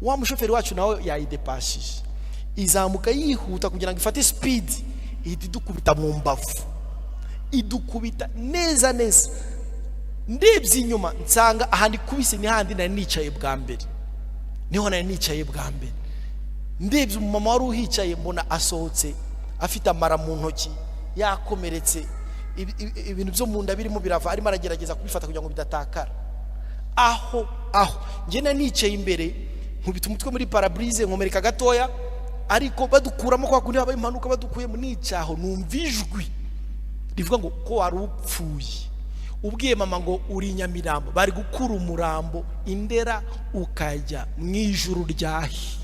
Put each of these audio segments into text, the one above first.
Wa mushoferi wacu nawe yayidepashije, izamuka yihuta kugira ngo ifate speed, ihita idukubita mu mbavu, idukubita neza neza. Ndebye inyuma nsanga ahantu ikubise ni handi nari nicaye bwa mbere, niho nari nicaye bwa mbere. Ndebye umumama wari uhicaye, mbona asohotse afite amara mu ntoki, yakomeretse, ibintu byo mu nda birimo birava, arimo aragerageza kubifata kugira ngo bidatakara. Aho njye nari nicaye imbere, nkubita umutwe muri pare-brise, nkomereka gatoya, ariko badukuramo kwa kundi habaye impanuka, badukuyemo, nicaho numva ijwi rivuga ngo: "Ko wari upfuye, ubwiye mama ngo uri Nyamirambo, bari gukura umurambo Indera ukajya mu ijuru ryahe?"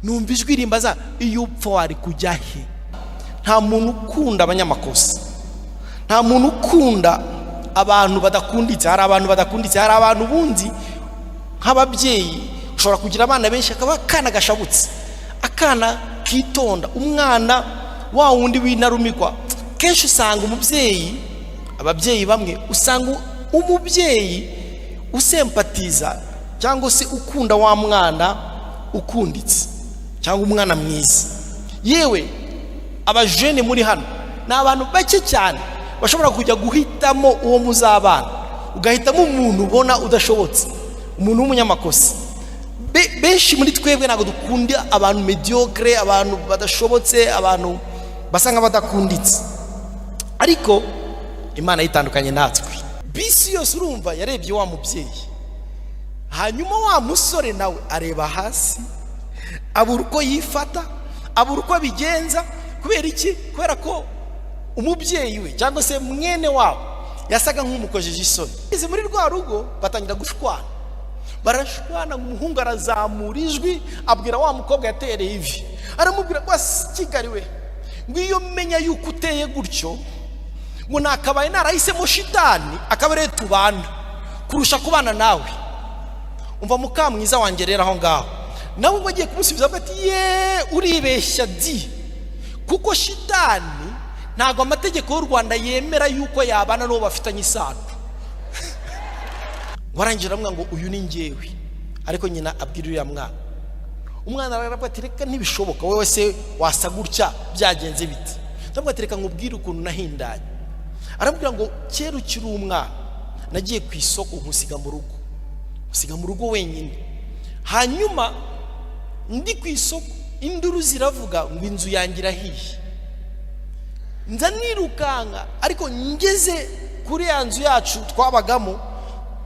Numva ijwi rimbaza: "Iyo upfa wari kujya he?" Nta muntu ukunda abanyamakosa, nta muntu ukunda abantu badakunditse. Hari abantu badakunditse, hari abantu bundi nk'ababyeyi ushobora kugira abana benshi, akaba akana gashabutse, akana kitonda, umwana wa wundi w'intarumikwa. Kenshi usanga umubyeyi, ababyeyi bamwe usanga umubyeyi usempatiza cyangwa se ukunda wa mwana ukunditse cyangwa umwana mwiza. Yewe, abajene muri hano ni abantu bake cyane bashobora kujya guhitamo uwo muzabana, ugahitamo umuntu ubona udashobotse, umuntu w'umunyamakosa. Benshi muri twebwe ntabwo dukunda abantu médiocre, abantu badashobotse, abantu basa nk'abadakunditse, ariko Imana yitandukanye natwe. Bisi yose urumva yarebye wa mubyeyi, hanyuma wa musore nawe areba hasi, abura uko yifata, abura uko abigenza. Kubera iki? Kubera ko umubyeyi we cyangwa se mwene wabo yasaga nk'umukojeje isoni. Ageze muri rwa rugo batangira gushwana, barashwana. Umuhungu arazamura ijwi, abwira wa mukobwa yatereye ivi, aramubwira ngo: "Kigali we, ngo iyo menya yuko uteye gutyo, ngo nakabaye narahisemo shitani akaba ariyo tubana kurusha kubana nawe." Umva mukamwiza wanjye rero, aho ngaho nawe ngo agiye kumusubiza, avuga ati: "Ye, uribeshya di, kuko shitani ntabwo amategeko y'u Rwanda yemera yuko yabana n'uwo bafitanye isano." Warangira aramubwira ngo: "Uyu ni njyewe." Ariko nyina abwira uriya mwana, umwana aravuga ati: "Reka, ntibishoboka, wowe se wasa gutya byagenze bite?" Ndavuga ati: "Reka nkubwire ukuntu nahindanye." Aramubwira ngo: "Kera ukiri umwana nagiye ku isoko, nkusiga mu rugo, nkusiga mu rugo wenyine. Hanyuma ndi ku isoko, induru ziravuga ngo inzu yanjye irahiye. Nza nirukanka, ariko ngeze kuri ya nzu yacu twabagamo,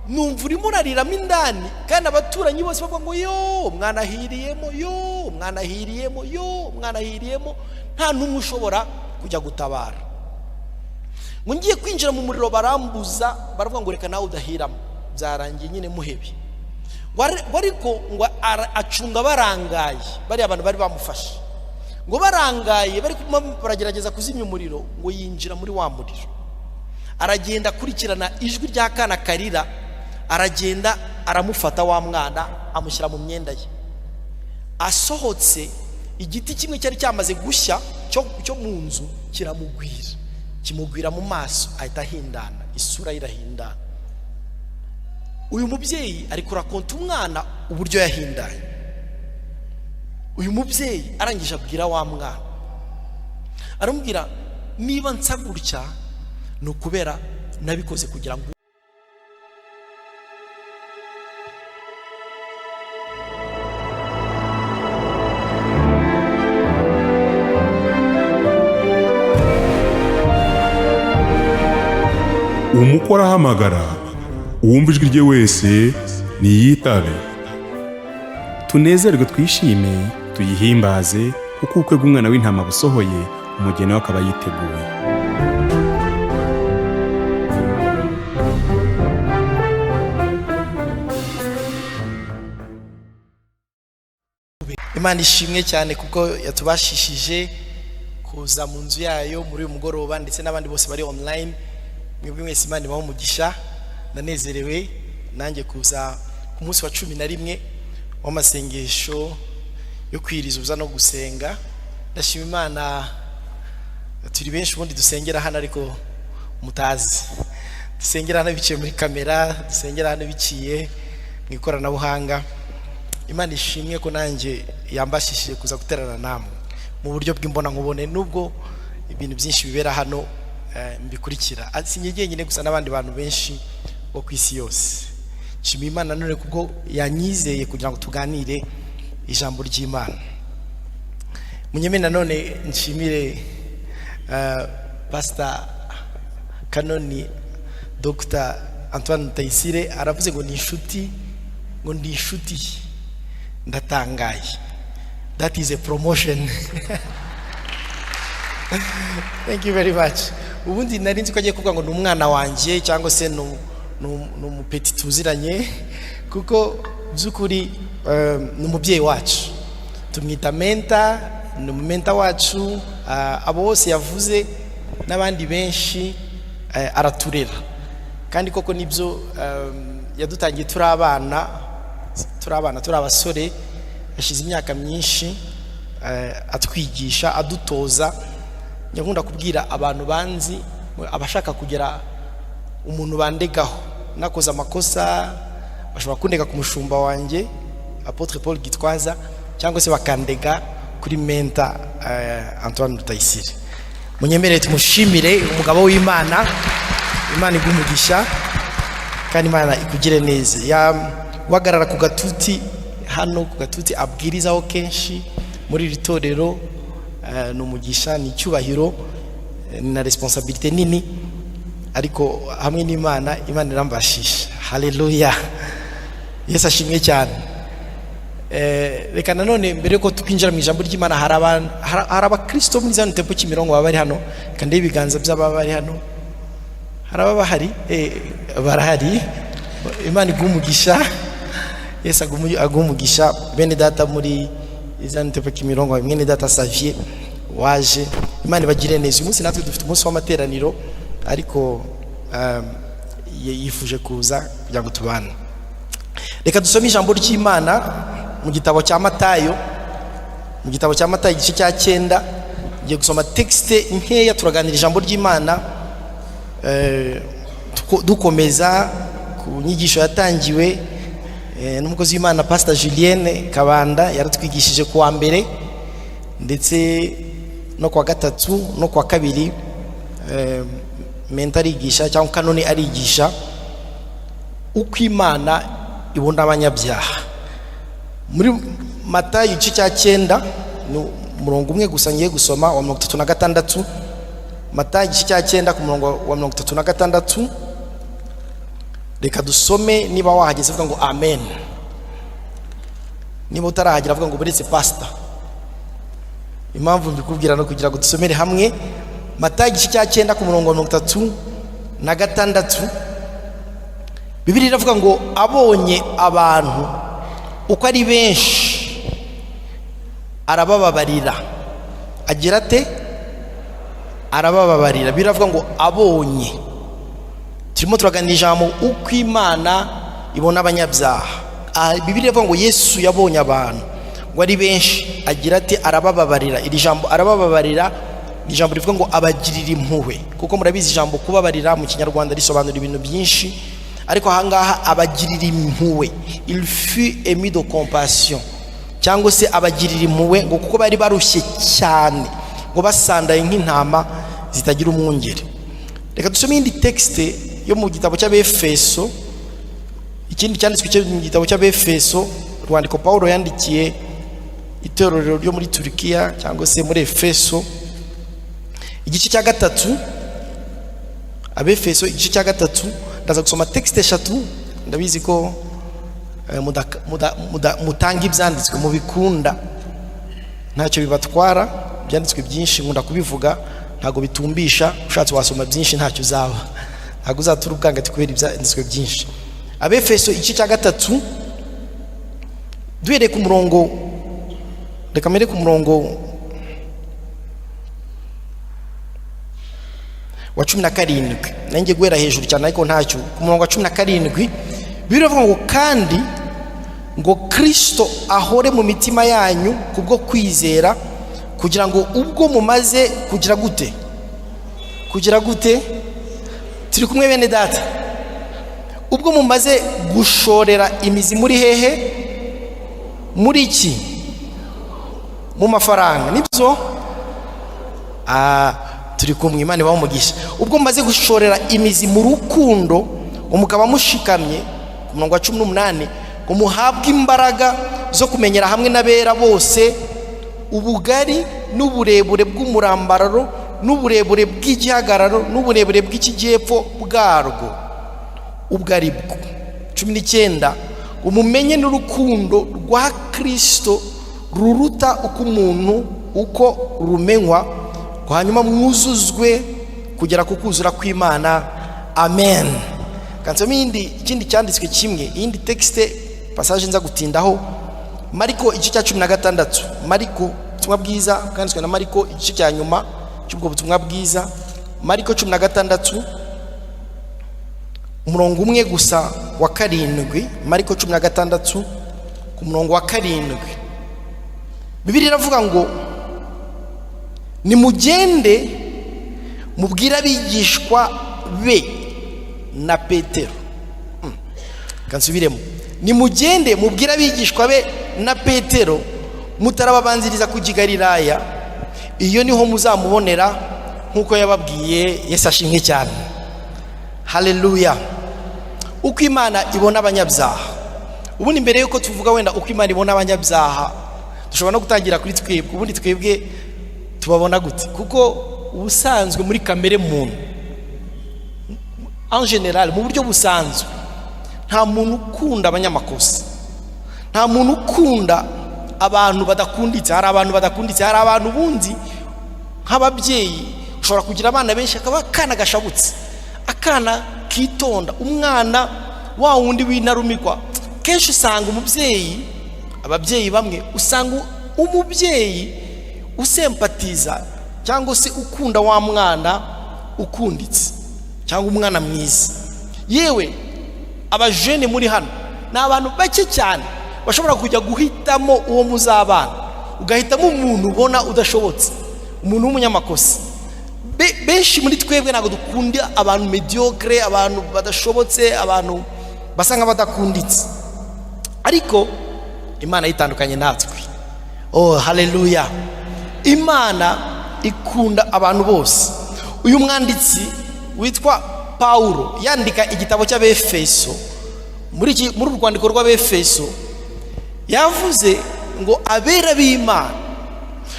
numva urimo urariramo indani, kandi abaturanyi bose bavuga ngo: 'Yo, umwana ahiriyemo, yo, umwana ahiriyemo, yo, umwana ahiriyemo.' Nta n'umwe ushobora kujya gutabara. Ngo ngiye kwinjira mu muriro barambuza, baravuga ngo: 'Reka nawe udahiramo, byarangiye nyine muhebe.' Ngo ariko ngo acunga barangaye, bariya abantu bari bamufashe, ngo barangaye bari baragerageza kuzimya umuriro, ngo yinjira muri wa muriro, aragenda akurikirana ijwi ry'akana karira, aragenda aramufata wa mwana, amushyira mu myenda ye. Asohotse, igiti kimwe cyari cyamaze gushya cyo mu nzu kiramugwira, kimugwira mu maso, ahita ahindana, isura ye irahindana." Uyu mubyeyi ari kurakonta umwana uburyo yahindanye. Uyu mubyeyi arangije abwira wa mwana, aramubwira: "Niba nsa gutya ni ukubera nabikoze kugira ngo" Umukwe arahamagara, uwumva ijwi rye wese niyitabe. Tunezerwe, twishime, tuyihimbaze, kuko ubukwe bw'Umwana w'Intama busohoye, umugeni we akaba yiteguye. Imana ishimwe cyane kuko yatubashishije kuza mu nzu yayo muri uyu mugoroba, ndetse n'abandi bose bari online. Mwebwe mwese Imana ibahe umugisha. Ndanezerewe nanjye kuza ku munsi wa 11 w'amasengesho yo kwiriza ubusa no gusenga. Ndashima Imana. Turi benshi ubundi dusengera hano, ariko mutazi dusengera hano biciye muri kamera, dusengera hano biciye mu ikoranabuhanga. Imana ishimwe ko nanjye yambashishije kuza guterana namwe mu buryo bw'imbonankubone, nubwo ibintu byinshi bibera hano mbikurikira. Si njye jyenyine gusa, n'abandi bantu benshi bo ku isi yose. Nshimiye Imana none kubwo yanyizeye kugira ngo tuganire ijambo ry'Imana. Munyeme nanone nshimire Pastor Kanoni Dr Antoine Rutayisire. Aravuze ngo ni inshuti, ngo ndi inshuti ye. Ndatangaye, that is a promotion. Thank you very much. Ubundi nari nzi ko agiye kuvuga ngo ni umwana wanjye cyangwa se ni umupeti tuziranye, kuko by'ukuri ni umubyeyi wacu, tumwita mentor, ni umumentor wacu. Abo bose yavuze n'abandi benshi, araturera kandi koko nibyo. Yadutangiye turi abana, turi abana, turi abasore. Hashize imyaka myinshi atwigisha, adutoza. Nkunda kubwira abantu banzi, abashaka kugera umuntu bandegaho nakoze amakosa, bashobora kundega ku mushumba wanjye Apôtre Paul Gitwaza, cyangwa se bakandega kuri mentor Antoine Rutayisire. Munyemerere tumushimire, umugabo w'Imana. Imana iguhe umugisha kandi Imana ikugire neza. Guhagarara ku gatuti hano, ku gatuti abwirizaho kenshi muri iri torero, ni umugisha, ni icyubahiro, ni na responsabilité nini, ariko hamwe n'Imana, Imana irambashisha. Haleluya, Yesu ashimwe cyane. Reka nanone mbere yuko twinjira mu ijambo ry'Imana, hari abantu, hari abakristo muri Zion Temple Kimironko baba bari hano. Kandi ibiganza by'ababa bari hano, hari ababa bahari? Barahari. Imana iguhe umugisha, Yesu aguhe umugisha. Bene data muri Zion Temple Kimironko, mwene data Xavier waje, Imana ibagire neza. Uyu munsi natwe dufite umunsi w'amateraniro, ariko yifuje kuza kugira ngo tubane. Reka dusome ijambo ry'Imana mu gitabo cya Matayo, mu gitabo cya Matayo igice cya 9. Ngiye gusoma texte nkeya, turaganira ijambo ry'Imana, dukomeza ku nyigisho yatangiwe n'umukozi w'Imana Pastor Julienne Kabanda. Yaratwigishije ku wa mbere ndetse no ku wa gatatu no ku wa kabiri. Mentor arigisha cyangwa Kanoni arigisha uko Imana ibona abanyabyaha. Muri Matayo igice cya 9, ni umurongo umwe gusa ngiye gusoma, wa 36. Matayo igice cya 9 ku murongo wa 36. Reka dusome. Niba wahageze uvuga ngo amen, niba utarahagera avuga ngo buretse pasita. Impamvu mbikubwira no kugira ngo dusomere hamwe. Matayo igice cya 9 ku murongo wa 36, Bibiliya iravuga ngo: "Abonye abantu uko ari benshi, arabababarira." Agira ate? Arabababarira. Biravuga ngo abonye. Turimo turaganira ijambo uko Imana ibona abanyabyaha. Aha Bibiliya iravuga ngo Yesu yabonye abantu ngo ari benshi, agira ati: "Arabababarira." Iri jambo arabababarira ni ijambo rivuga ngo abagirira impuhwe, kuko murabizi ijambo kubabarira mu Kinyarwanda risobanura ibintu byinshi, ariko ahangaha abagirira impuhwe, il fut ému de compassion, cyangwa se abagirira impuhwe, ngo kuko bari barushye cyane, ngo basandaye nk'intama zitagira umwungeri. Reka dusome iyindi texte yo mu gitabo cy'Abefeso, ikindi cyanditswe cyo mu gitabo cy'Abefeso, urwandiko Pawulo yandikiye itorero ryo muri Turikiya cyangwa se muri Efeso, igice cya 3. Abefeso igice cya 3, ndaza gusoma texte eshatu. Ndabizi ko mutanga ibyanditswe mubikunda, ntacyo bibatwara. Ibyanditswe byinshi, nkunda kubivuga, ntabwo bitumbisha. Ushatse wasoma byinshi, ntacyo uzaba, ntabwo uzatura ubwangati kubera ibyanditswe byinshi. Abefeso igice cya 3, duhereye ku murongo, reka mbere ku murongo wa 17. Nanjye guhera hejuru cyane, ariko ntacyo. Ku murongo wa 17 biravuga ngo: "Kandi ngo Kristo ahore mu mitima yanyu kubwo kwizera, kugira ngo ubwo mumaze kugira gute? Kugira gute? Turi kumwe bene data? Ubwo mumaze gushorera imizi muri hehe?" Muri iki? Mu mafaranga. Nibyo. Turi kumwe. Imana ibahe umugisha. Ubwo mumaze gushorera imizi mu rukundo, ngo mukaba mushikamye, ku murongo wa 18, ngo muhabwe imbaraga zo kumenyera hamwe n'abera bose ubugari n'uburebure bw'umurambararo n'uburebure bw'igihagararo n'uburebure bw'ikijyepfo bwarwo ubwo ari bwo. 19, ngo mumenye n'urukundo rwa Kirisito ruruta uko umuntu uko rumenywa, ngo hanyuma mwuzuzwe kugera ku kuzura kw'Imana. Amen. Kansome iyindi, ikindi cyanditswe kimwe, iyindi texte passage nza gutindaho. Mariko igice cya 16. Mariko, ubutumwa bwiza bwanditswe na Mariko, igice cya nyuma cy'ubwo butumwa bwiza, Mariko 16, umurongo umwe gusa wa 7. Mariko 16 ku murongo wa 7, Bibiliya iravuga ngo: "Nimugende mubwire abigishwa be na Petero." Kansubiremo: "Nimugende mubwire abigishwa be na Petero, mutarababanziriza kujya i Galilaya, iyo niho muzamubonera nk'uko yababwiye." Yesu ashimwe cyane. Haleluya. Uko Imana ibona abanyabyaha. Ubundi mbere yuko tuvuga wenda uko Imana ibona abanyabyaha, dushobora no gutangira kuri twebwe. Ubundi twebwe tubabona gute? Kuko ubusanzwe muri kamere muntu, en général, mu buryo busanzwe, nta muntu ukunda abanyamakosa, nta muntu ukunda abantu badakunditse. Hari abantu badakunditse, hari abantu bundi nk'ababyeyi ushobora kugira abana benshi, akaba akana gashabutse, akana kitonda, umwana wa wundi w'intarumikwa. Kenshi usanga umubyeyi, ababyeyi bamwe, usanga umubyeyi usempatiza cyangwa se ukunda wa mwana ukunditse cyangwa umwana mwiza. Yewe, abajene muri hano ni abantu bake cyane bashobora kujya guhitamo uwo muzabana, ugahitamo umuntu ubona udashobotse, umuntu w'umunyamakosa. Benshi muri twebwe ntabwo dukunda abantu médiocre, abantu badashobotse, abantu basa nk'abadakunditse. Ariko Imana yitandukanye natwe. Oh, haleluya! Imana ikunda abantu bose. Uyu mwanditsi witwa Pawulo yandika igitabo cy'Abefeso, muri uru rwandiko rw'Abefeso yavuze ngo abera b'Imana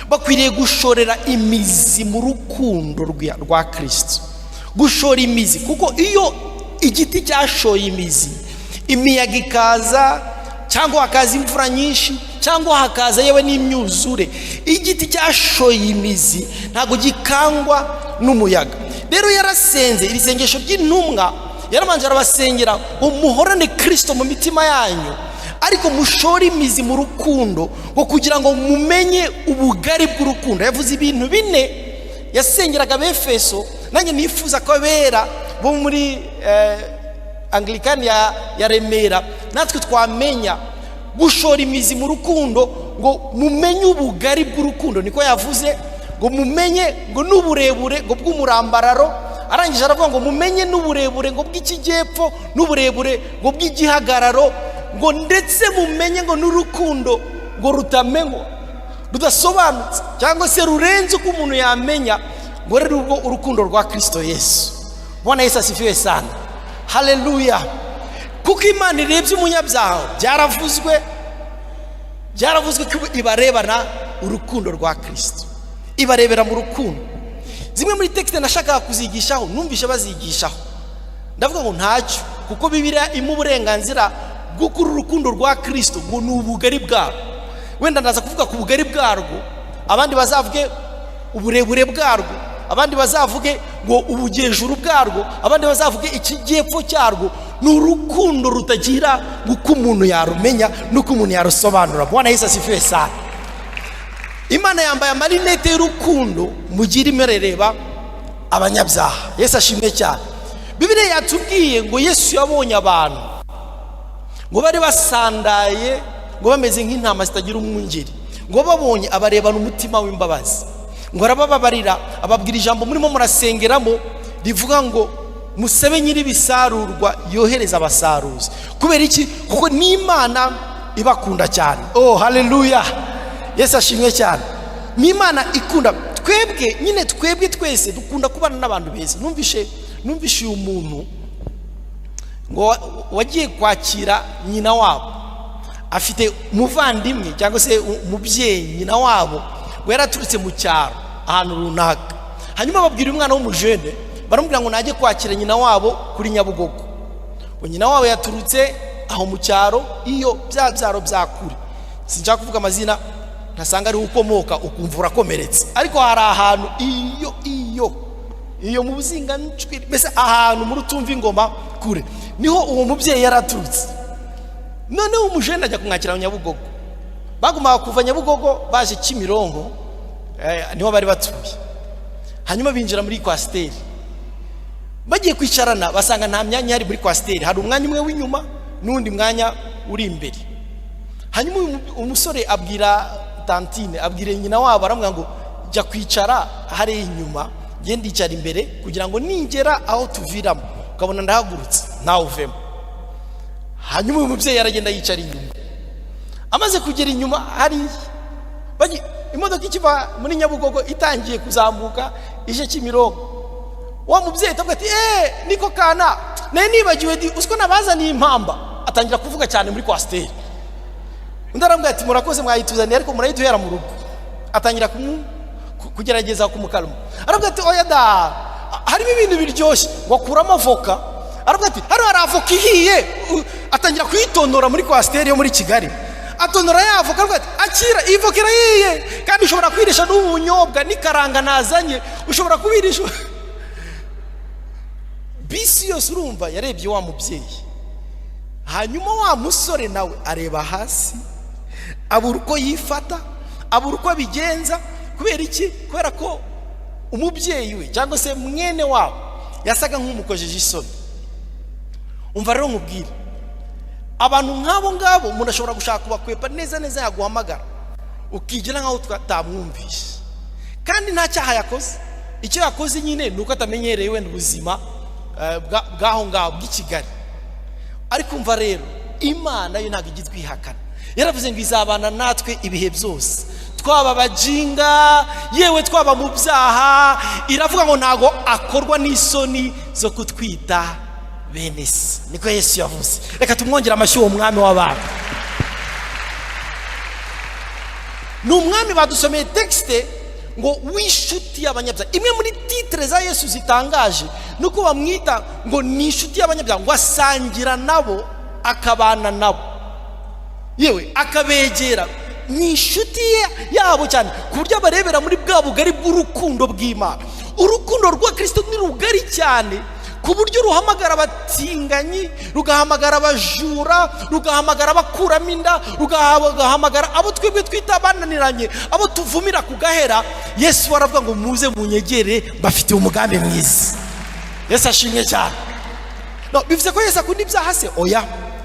bakwiriye gushorera imizi mu rukundo rwa Kirisito. Gushora imizi, kuko iyo igiti cyashoye imizi, imiyaga ikaza cyangwa hakaza imvura nyinshi cyangwa hakaza yewe n'imyuzure, igiti cyashoye imizi ntabwo gikangwa n'umuyaga. Rero yarasenze iri sengesho ry'intumwa, yarabanje arabasengera ngo muhorane Kirisito mu mitima yanyu, ariko mushore imizi mu rukundo, ngo kugira ngo mumenye ubugari bw'urukundo. Yavuze ibintu bine yasengeraga Abefeso. Nanjye nifuza ko abera bo muri Anglikani ya Remera natwe twamenya gushora imizi mu rukundo, ngo mumenye ubugari bw'urukundo, niko yavuze, ngo mumenye ngo n'uburebure ngo bw'umurambararo. Arangije aravuga ngo mumenye n'uburebure ngo bw'ikijyepfo n'uburebure ngo bw'igihagararo, ngo ndetse mumenye ngo n'urukundo ngo rutamenywa, rudasobanutse cyangwa se rurenze uko umuntu yamenya, ngo rero ubwo urukundo rwa Kirisito Yesu. Bwana Yesu asifiwe sana. Haleluya. Kuko Imana irebye umunyabyaha, byaravuzwe ko ibarebana urukundo rwa Kirisito, ibarebera mu rukundo. Zimwe muri texte nashakaga kuzigishaho, numvishe bazigishaho, ndavuga ngo ntacyo, kuko Bibiliya imuha uburenganzira bwo kuri urukundo rwa Kirisito ngo ni ubugari bwarwo. Wenda ndaza kuvuga ku bugari bwarwo, abandi bazavuge uburebure bwarwo, abandi bazavuge ngo ubugejuru bwarwo, abandi bazavuge ikijyepfo cyarwo. Ni urukundo rutagira uko umuntu yarumenya n'uko umuntu yarusobanura. Bwana Yesu asifiwe sana. Imana yambaye amarinete y'urukundo mugira imerereba abanyabyaha. Yesu ashimwe cyane. Bibiliya yatubwiye ngo Yesu yabonye abantu ngo bari basandaye, ngo bameze nk'intama zitagira umwungeri, ngo babonye abarebana umutima w'imbabazi, ngo arabababarira, ababwira ijambo murimo murasengeramo rivuga ngo musabe nyir'ibisarurwa yohereza abasaruzi. Kubera iki? Kuko n'Imana Ibakunda cyane. Oh, haleluya! Yesu ashimwe cyane. Ni Imana ikunda twebwe nyine. Twebwe twese dukunda kubana n'abantu beza. Numvishe uyu muntu ngo wagiye kwakira nyina wabo, afite umuvandimwe cyangwa se umubyeyi, nyina wabo ngo yaraturutse mu cyaro ahantu runaka. Hanyuma babwira umwana w'umujene, baramubwira ngo najye kwakira nyina wabo kuri Nyabugogo, ngo nyina wabo yaturutse aho mu cyaro, iyo bya byaro bya kure. Sinshaka kuvuga amazina, ntasanga ariho ukomoka ukumva urakomeretse, ariko hari ahantu iyo mu Buzingancwiri, mbese ahantu muri utumva ingoma kure, niho uwo mubyeyi yaraturutse. Noneho umujene ajya kumwakira mu Nyabugogo. Bagombaga kuva Nyabugogo baje Kimironko, niho bari batuye. Hanyuma binjira muri coaster, bagiye kwicarana basanga nta myanya ihari muri coaster. Hari umwanya umwe w'inyuma n'undi mwanya uri imbere. Hanyuma uyu umusore abwira tantine, abwira nyina wabo, aramubwira ngo: "Jya kwicara hariya inyuma, ngende ndicara imbere, kugira ngo ningera aho tuviramo ukabona ndahagurutse nawe uvemo." Hanyuma uyu mubyeyi aragenda yicara inyuma. Amaze kugera inyuma hariya, imodoka ikiva muri Nyabugogo itangiye kuzamuka ije Kimironko, wa mubyeyi atavuga ati: "Eee, niko kana nayo nibagiwe di, uziko nabazaniye impamba." Atangira kuvuga cyane muri coaster. Undi aramubwira ati: "Murakoze, mwayituzaniye, ariko murayiduhera mu rugo." Atangira kugerageza kumukalma. Aravuga ati: "Oya da, harimo ibintu biryoshye." Ngo akuramo avoka, aravuga ati: "Hano hari avoka ihiye." Atangira kuyitonora muri coaster yo muri Kigali. Atonora ya avoka, aravuga ati: "Akira, iyi voka irahiye, kandi ushobora kwirisha n'ubu bunyobwa n'ikaranga nazanye, ushobora kubirisha." Bisi yose urumva yarebye wa mubyeyi. Hanyuma wa musore nawe areba hasi, abura uko yifata, abura uko abigenza. Kubera iki? Kubera ko umubyeyi we cyangwa se mwene wabo yasaga nk'umukojeje isoni. Umva rero nkubwire, abantu nk'abo ngabo umuntu ashobora gushaka kubakwepa neza neza. Yaguhamagara ukigira nk'aho utamwumvishe, kandi nta cyaha yakoze. Icyo yakoze nyine ni uko atamenyereye wenda ubuzima bw'aho ngaho bw'i Kigali. Ariko umva rero, Imana yo ntabwo ijya itwihakana. Yaravuze ngo izabana natwe ibihe byose, twaba abajinga, yewe twaba mu byaha. Iravuga ngo ntabwo akorwa n'isoni zo kutwita bene se. Niko Yesu yavuze. Reka tumwongere amashyi uwo mwami w'abana. Ni umwami. Badusomeye texte ngo w'inshuti y'abanyabyaha. Imwe muri titre za Yesu zitangaje ni uko bamwita ngo ni inshuti y'abanyabyaha, ngo asangira nabo, akabana nabo, yewe akabegera. Ni inshuti ye yabo cyane, ku buryo abarebera muri bwa bugari bw'urukundo bw'Imana. Urukundo rwa Kirisito ni rugari cyane, ku buryo ruhamagara abatinganyi, rugahamagara abajura, rugahamagara abakuramo inda, rugahamagara abo twebwe twita bananiranye, abo tuvumira ku gahera. Yesu aravuga ngo: "Muze munyegere, mbafitiye umugambi mwiza." Yesu ashimwe cyane. No, bivuze ko Yesu akunda ibyaha se? Oya,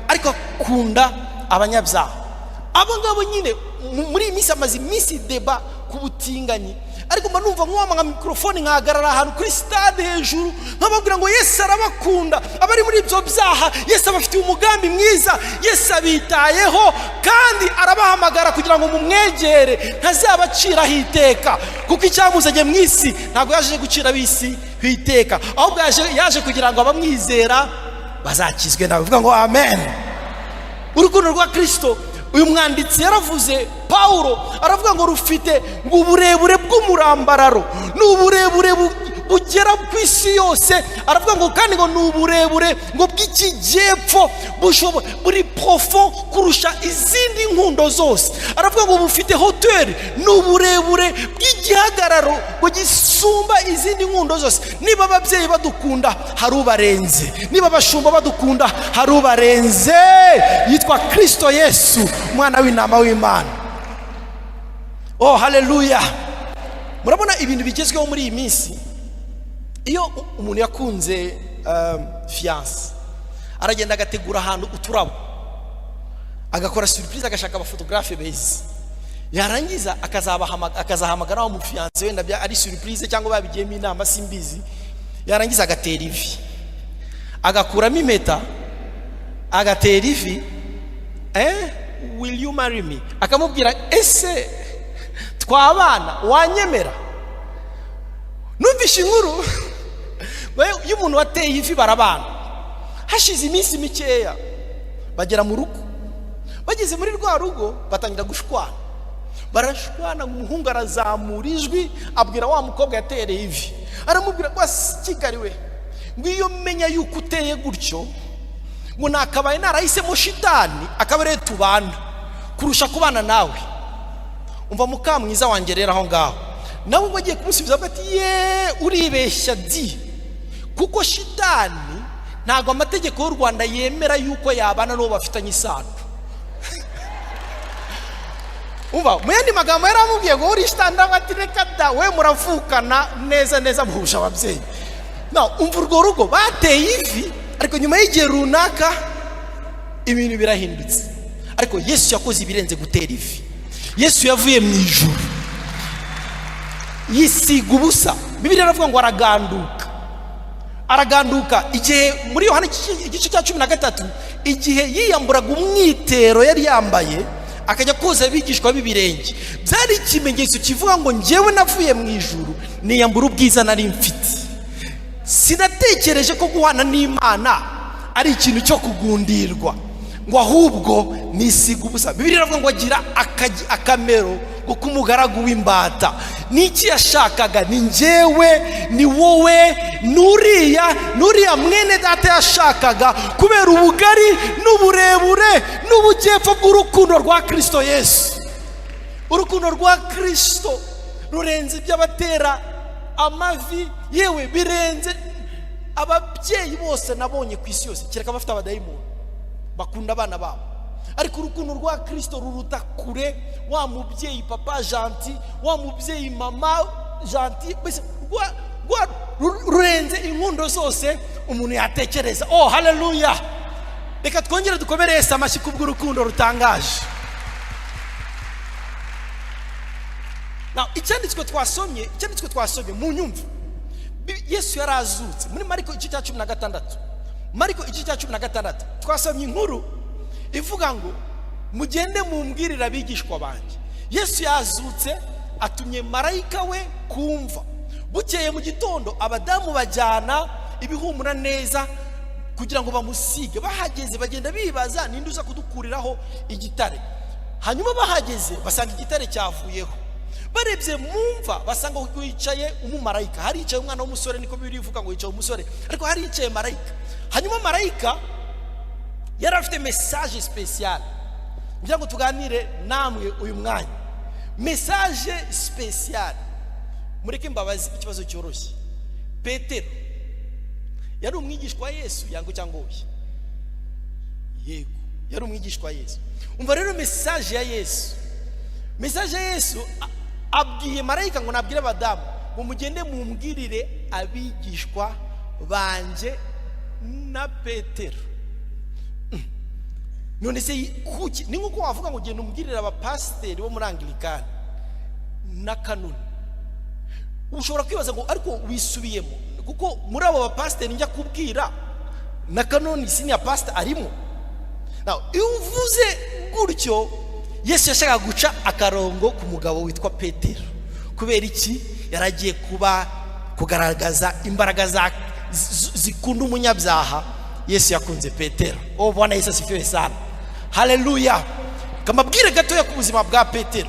ariko akunda abanyabyaha. Abo ngabo nyine muri iyi minsi amaze iminsi débat ku butinganyi, ariko mba numva nkuwama nka mikorofone, nkahagarara ahantu kuri stade hejuru, nkababwira ngo Yesu arabakunda. Abari muri ibyo byaha, Yesu abafitiye umugambi mwiza. Yesu abitayeho kandi arabahamagara kugira ngo mumwegere, ntazabaciraho iteka, kuko icyamuzanye mu isi ntabwo yaje gucira ab'isi ku iteka, ahubwo yaje kugira ngo abamwizera bazakizwe nawe. Uvuga ngo amen. Urukundo rwa Kirisito, uyu mwanditsi yaravuze, Pawulo aravuga ngo rufite ngo uburebure bw'umurambararo, ni uburebure bugera ku isi yose. Aravuga ngo kandi ngo ni uburebure ngo bw'ikijyepfo, buri profond kurusha izindi nkundo zose. Aravuga ngo bufite hauteur, ni uburebure bw'igihagararo ngo gisumba izindi nkundo zose. Niba ababyeyi badukunda, hari ubarenze. Niba abashumba badukunda, hari ubarenze, yitwa Kirisito Yesu, umwana w'intama w'Imana. Oh, haleluya! Murabona ibintu bigezweho muri iyi minsi, iyo umuntu yakunze fiancée, aragenda agategura ahantu uturabo, agakora surprise, agashaka abaphotographe beza, yarangiza akazahamagara wa mufiancé, wenda ari surprise cyangwa babigiyemo inama, simbizi. Yarangiza agatera ivi, agakuramo impeta, agatera ivi. Will you marry me? Akamubwira, ese twabana, wanyemera? Numvishe inkuru iyo umuntu wateye ivi barabana. Hashize iminsi mikeya bagera mu rugo. Bageze muri rwa rugo batangira gushwana, barashwana. Umuhungu arazamura ijwi, abwira wa mukobwa yatereye ivi, aramubwira ngo Kigali we, ngo iyo menya yuko uteye gutyo, ngo nakabaye narahisemo shitani akaba ariyo tubana kurusha kubana nawe. Umva mukamwiza wanjye rero, aho ngaho nawe ngo agiye kumusubiza avuga ati: "Ye, uribeshya di, kuko shitani ntabwo amategeko y'u Rwanda yemera yuko yabana n'uwo bafitanye isano." Umva, mu yandi magambo yaramubwiye ngo uri shitani, nawe ati: "Reka da, we muravukana neza neza, muhuje ababyeyi." No umva, urwo rugo bateye ivi, ariko nyuma y'igihe runaka ibintu birahindutse. Ariko Yesu yakoze ibirenze gutera ivi. Yesu yavuye mu ijuru yisiga ubusa. Bibiliya iravuga ngo araganduka, araganduka. Igihe muri Yohana igice cya 13, igihe yiyamburaga umwitero yari yambaye akajya koza abigishwa b'ibirenge, byari ikimenyetso kivuga ngo njyewe navuye mu ijuru, niyambura ubwiza nari mfite. Sinatekereje ko guhana n'Imana ari ikintu cyo kugundirwa, ngo ahubwo nisiga ubusa. Bibiliya iravuga ngo agira akamero ngo k'umugaragu w'imbata. Ni iki yashakaga? Ni njyewe, ni wowe, n'uriya, n'uriya mwene data yashakaga, kubera ubugari n'uburebure n'ubujyepfo bw'urukundo rwa Kirisito Yesu. Urukundo rwa Kirisito rurenze iby'abatera amavi, yewe birenze ababyeyi bose nabonye ku isi yose, kereka abafite abadayimoni bakunda abana babo. Ariko urukundo rwa Kirisito ruruta kure wa mubyeyi papa gentil, wa mubyeyi mama gentil, mbese rurenze inkundo zose umuntu yatekereza. Oh, haleluya! Reka twongere dukomere Yesu amashyi kubw'urukundo rutangaje. Now, icyanditswe twasomye mu nyumva, Yesu yarazutse. Muri Mariko igice cya 16, Mariko igice cya 16, twasomye inkuru ivuga ngo mugende mumbwirire abigishwa banjye. Yesu yazutse, atumye marayika we kumva. Bukeye mu gitondo abadamu bajyana ibihumura neza kugira ngo bamusige. Bahageze bagenda bibaza: ninde uza kudukuriraho igitare? Hanyuma bahageze basanga igitare cyavuyeho. Barebye mu mva basanga hicaye umumarayika. Hari hicaye umwana w'umusore, niko Bibiliya ivuga ngo hicaye umusore, ariko hari hicaye marayika. Hanyuma marayika yari afite message spéciale ngira ngo tuganire namwe uyu mwanya. Message spéciale, mureke mbabazi ikibazo cyoroshye: Petero yari umwigishwa wa Yesu, yango cyangwa oya? Yego, yari umwigishwa wa Yesu. Umva rero message ya Yesu. Message ya Yesu, abwiye marayika ngo nabwire abadamu ngo mugende mumbwirire abigishwa banjye na Petero. None se kuki? Ni nk'uko wavuga ngo genda umbwirire abapasiteri bo muri Angilikani na kanuni. Ushobora kwibaza ngo ariko wisubiyemo, kuko muri abo bapasiteri njya kubwira na kanoni senior pastor arimo. Now, iyo uvuze gutyo, Yesu yashakaga guca akarongo ku mugabo witwa Petero. Kubera iki? Yaragiye kuba kugaragaza imbaraga zikunda umunyabyaha. Yesu yakunze Petero. Oh, Bwana Yesu asifiwe sana! Haleluya! Kamabwire gatoya ku buzima bwa Petero.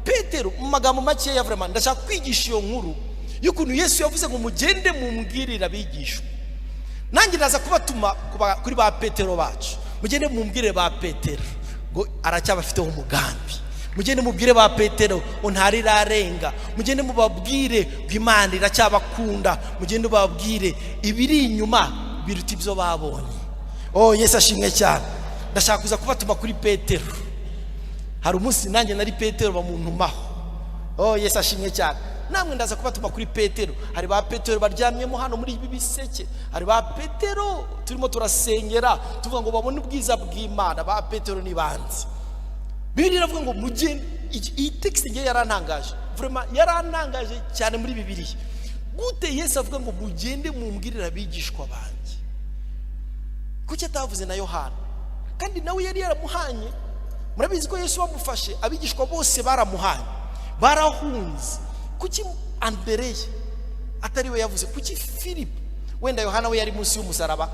Petero, mu magambo makeya, vraiment ndashaka kwigisha iyo nkuru y'ukuntu Yesu yavuze ngo mugende mumbwirire abigishwa. Nanjye ndaza kubatuma kuri ba Petero bacu. Mugende mumbwire ba Petero ngo aracyabafiteho umugambi. Mugende mubwire ba Petero ngo ntarirarenga. Mugende mubabwire ngo Imana iracyabakunda. Mugende mubabwire ibiri inyuma biruta ibyo babonye. Oh, Yesu ashimwe cyane! Ndashaka kuza kubatuma kuri Petero. Hari umunsi nanjye nari Petero, bamuntumaho. Oh, Yesu ashimwe cyane! Namwe ndaza kubatuma kuri Petero. Hari ba Petero baryamyemo hano muri ibi biseke, hari ba Petero turimo turasengera tuvuga ngo babone ubwiza bw'Imana. Ba Petero ni bande? Bibiliya iravuga ngo mugende. Iyi texte ngiye yarantangaje, vraiment yarantangaje cyane muri Bibiliya. Gute Yesu avuga ngo mugende mumbwirire abigishwa banjye? Kuki atavuze na Yohana, kandi nawe yari yaramuhanye? Murabizi ko Yesu bamufashe, abigishwa bose baramuhaye, barahunze. Kuki Andereya atari we yavuze? Kuki Filipo? Wenda Yohana we yari munsi y'umusaraba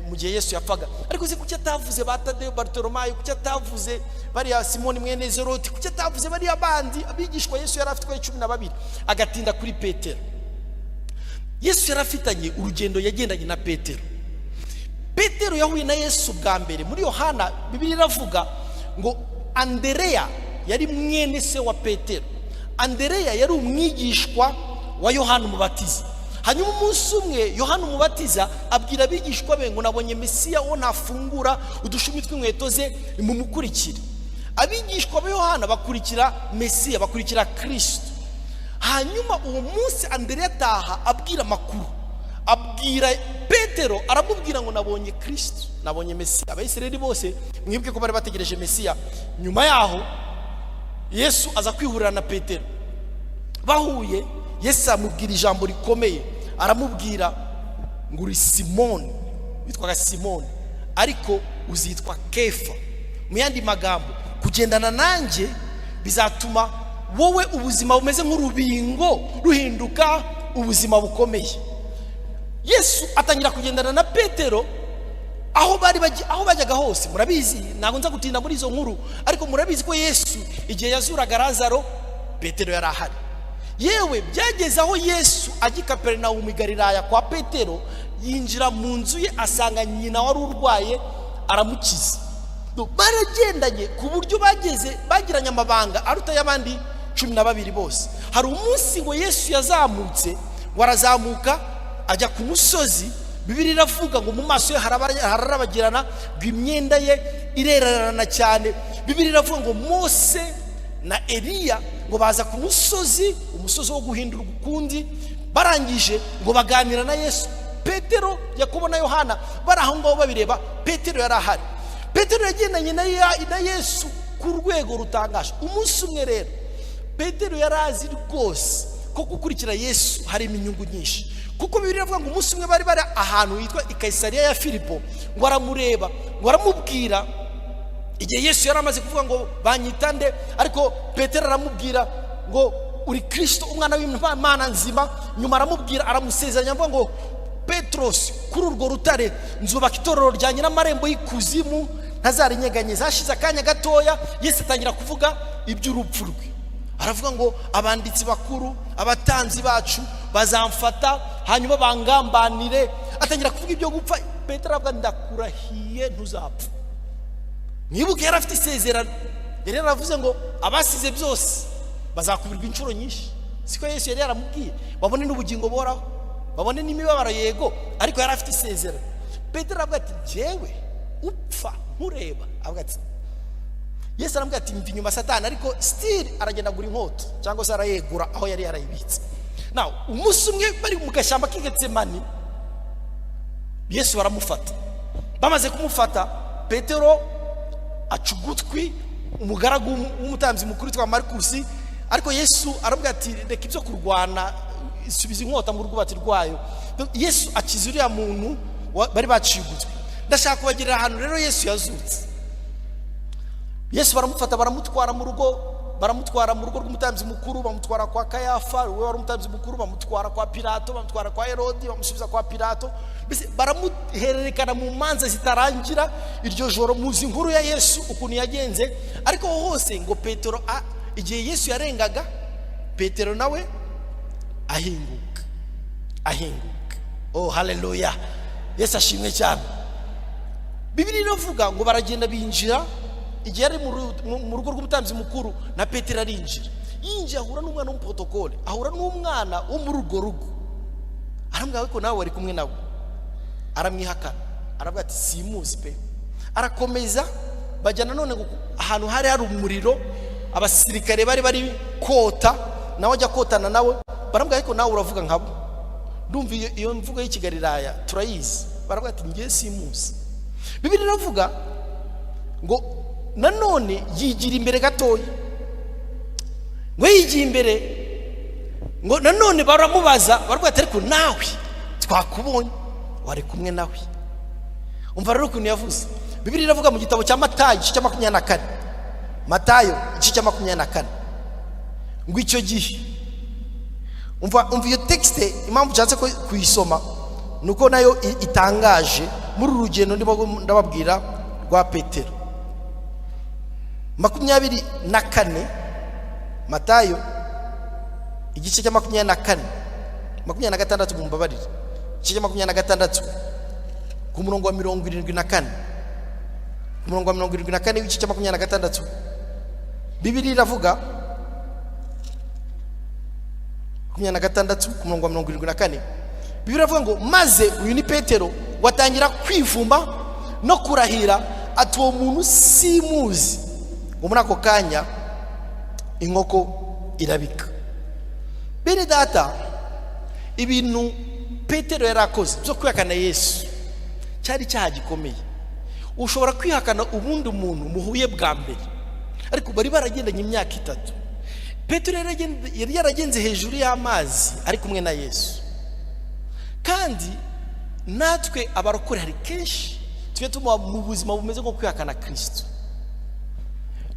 mu gihe Yesu yapfaga, ariko se kuki atavuze ba Tadeyo, Barutolomayo? Kuki atavuze bariya Simoni mwene Zeroti? Kuki atavuze bariya bandi abigishwa Yesu yari afite uko ari 12, agatinda kuri Petero? Yesu yari afitanye urugendo yagendanye na Petero. Petero yahuye na Yesu bwa mbere muri Yohana. Bibiliya iravuga ngo Andereya yari mwene se wa Petero. Andereya yari umwigishwa wa Yohana Umubatiza. Hanyuma umunsi umwe Yohana Umubatiza abwira abigishwa be ngo: "Nabonye Mesiya, uwo ntafungura udushumi tw'inkweto ze, mumukurikire." Abigishwa ba Yohana bakurikira Mesiya, bakurikira Kirisito. Hanyuma uwo munsi Andereya ataha abwira amakuru, abwira Petero, aramubwira ngo: "Nabonye Kirisito, nabonye Mesiya." Abayisiraheli bose, mwibuke ko bari bategereje Mesiya. Nyuma yaho Yesu aza kwihurira na Petero. Bahuye, Yesu amubwira ijambo rikomeye, aramubwira ngo: "Uri Simoni," witwaga Simoni, "ariko uzitwa Kefa." Mu yandi magambo, kugendana nanjye bizatuma wowe ubuzima bumeze nk'urubingo ruhinduka ubuzima bukomeye. Yesu atangira kugendana na Petero aho bari aho bajyaga hose. Murabizi, ntabwo nza gutinda muri izo nkuru, ariko murabizi ko Yesu igihe yazuraga Lazaro, Petero yari ahari. Yewe, byageze aho Yesu ajya i Kaperinawumu i Galilaya kwa Petero, yinjira mu nzu ye, asanga nyina wari urwaye, aramukiza. Baragendanye ku buryo bageze bagiranye amabanga aruta y'abandi 12 bose. Hari umunsi ngo Yesu yazamutse, ngo arazamuka ajya ku musozi. Bibiliya iravuga ngo mu maso ye hararabagirana, ngo imyenda ye irererana cyane. Bibiliya iravuga ngo Mose na Eliya ngo baza ku musozi, umusozi wo guhindurwa ukundi. Barangije ngo baganira na Yesu. Petero, Yakobo na Yohana bari aho ngaho babireba. Petero yari ahari. Petero yagendanye na Yesu ku rwego rutangaje. Umunsi umwe rero Petero yari azi rwose ko gukurikira Yesu harimo inyungu nyinshi, kuko Bibiliya iravuga ngo umunsi umwe bari bari ahantu hitwa i Kayisariya ya Filipo, ngo aramureba, ngo aramubwira, igihe Yesu yari amaze kuvuga ngo: "Banyita nde?" Ariko Petero aramubwira ngo: "Uri Kirisito, umwana w'Imana nzima." Nyuma aramubwira, aramusezeranya, avuga ngo: "Petros, kuri urwo rutare nzubaka itorero ryanjye, n'amarembo y'ikuzimu ntazarinyeganyeza." Hashize akanya gatoya, Yesu atangira kuvuga iby'urupfu rwe, aravuga ngo: "Abanditsi bakuru, abatambyi bacu bazamfata, hanyuma bangambanire." Atangira kuvuga ibyo gupfa. Petero aravuga: "Ndakurahiye, ntuzapfa." Mwibuke, yari afite isezerano, yari yaravuze ngo abasize byose bazakubirwa inshuro nyinshi. Siko Yesu yari yaramubwiye? Babone n'ubugingo buhoraho, babone n'imibabaro, yego, ariko yari afite isezerano. Petero aravuga ati: "Jyewe upfa nkureba?" Avuga ati, Yesu aramubwira ati: "Mva inyuma, Satani." Ariko still aragenda agura inkota, cyangwa se arayegura aho yari yarayibitse. Nawe umunsi umwe bari mu gashyamba k'i Getsemani, Yesu baramufata. Bamaze kumufata, Petero aca ugutwi umugaragu w'umutambyi mukuru witwa Marikusi. Ariko Yesu aramubwira ati: "Reka ibyo kurwana, subiza inkota mu rwubati rwayo." Yesu akiza uriya muntu bari baciye ugutwi. Ndashaka kubagirira ahantu rero Yesu yazutse. Yesu baramufata, baramutwara mu rugo, baramutwara mu rugo rw'umutambyi mukuru, bamutwara kwa Kayafa we wari umutambyi mukuru, bamutwara kwa Pilato, bamutwara kwa Herodi, bamusubiza kwa Pilato. Mbese baramuhererekana mu manza zitarangira. Iryo joro, muzi inkuru ya Yesu ukuntu yagenze, ariko hose ngo Petero igihe Yesu yarengaga, Petero nawe ahinguka, ahinguka. Oh, haleluya! Yesu ashimwe cyane. Bibiliya iravuga ngo baragenda binjira. Igihe yari mu rugo rw'umutambyi mukuru, na Petero arinjira. Yinjiye, ahura n'umwana w'umuprotokole, ahura n'umwana wo muri urwo rugo. Aramubwira ko nawe wari kumwe nawe. Aramwihakana, aravuga ati: "Simuzi pe." Arakomeza, bajya nanone ngo ahantu hari hari umuriro, abasirikare bari bari kota, nawe ajya kotana nawe. Baramubwira: "Ariko nawe uravuga nkabo, ndumva iyo mvugo y'ikigalilaya turayizi." Baravuga ati: "Ngiye simuzi." Bibiliya iravuga ngo nanone yigira imbere gatoya, ngo yigiye imbere, ngo nanone baramubaza, baravuga ati: "Ariko nawe twakubonye, wari kumwe nawe." Umva rero ukuntu yavuze. Bibiliya iravuga mu gitabo cya Matayo, igice cya 24. Matayo igice cya 24, ngo icyo gihe, umva iyo texte, impamvu nshatse kuyisoma ni uko nayo itangaje muri uru rugendo ndimo ndababwira rwa Petero. 24, Matayo igice cya 24, 26, mumbabarire, igice cya 26 ku murongo wa 74, ku murongo wa 74 w'igice cya 26, Bibiliya iravuga, 26 ku murongo wa 74, Bibiliya iravuga ngo: "Maze," uyu ni Petero, "watangira kwivuma no kurahira ati: 'Uwo muntu simuzi.' Ngo muri ako kanya inkoko irabika." Bene data, ibintu Petero yari akoze byo kwihakana Yesu cyari icyaha gikomeye. Ushobora kwihakana ubundi umuntu muhuye bwa mbere, ariko bari baragendanye imyaka 3. Petero yari yaragenze hejuru y'amazi ari kumwe na Yesu. Kandi natwe abarokore hari kenshi tujya tumuba mu buzima bumeze nko kwihakana Kirisito.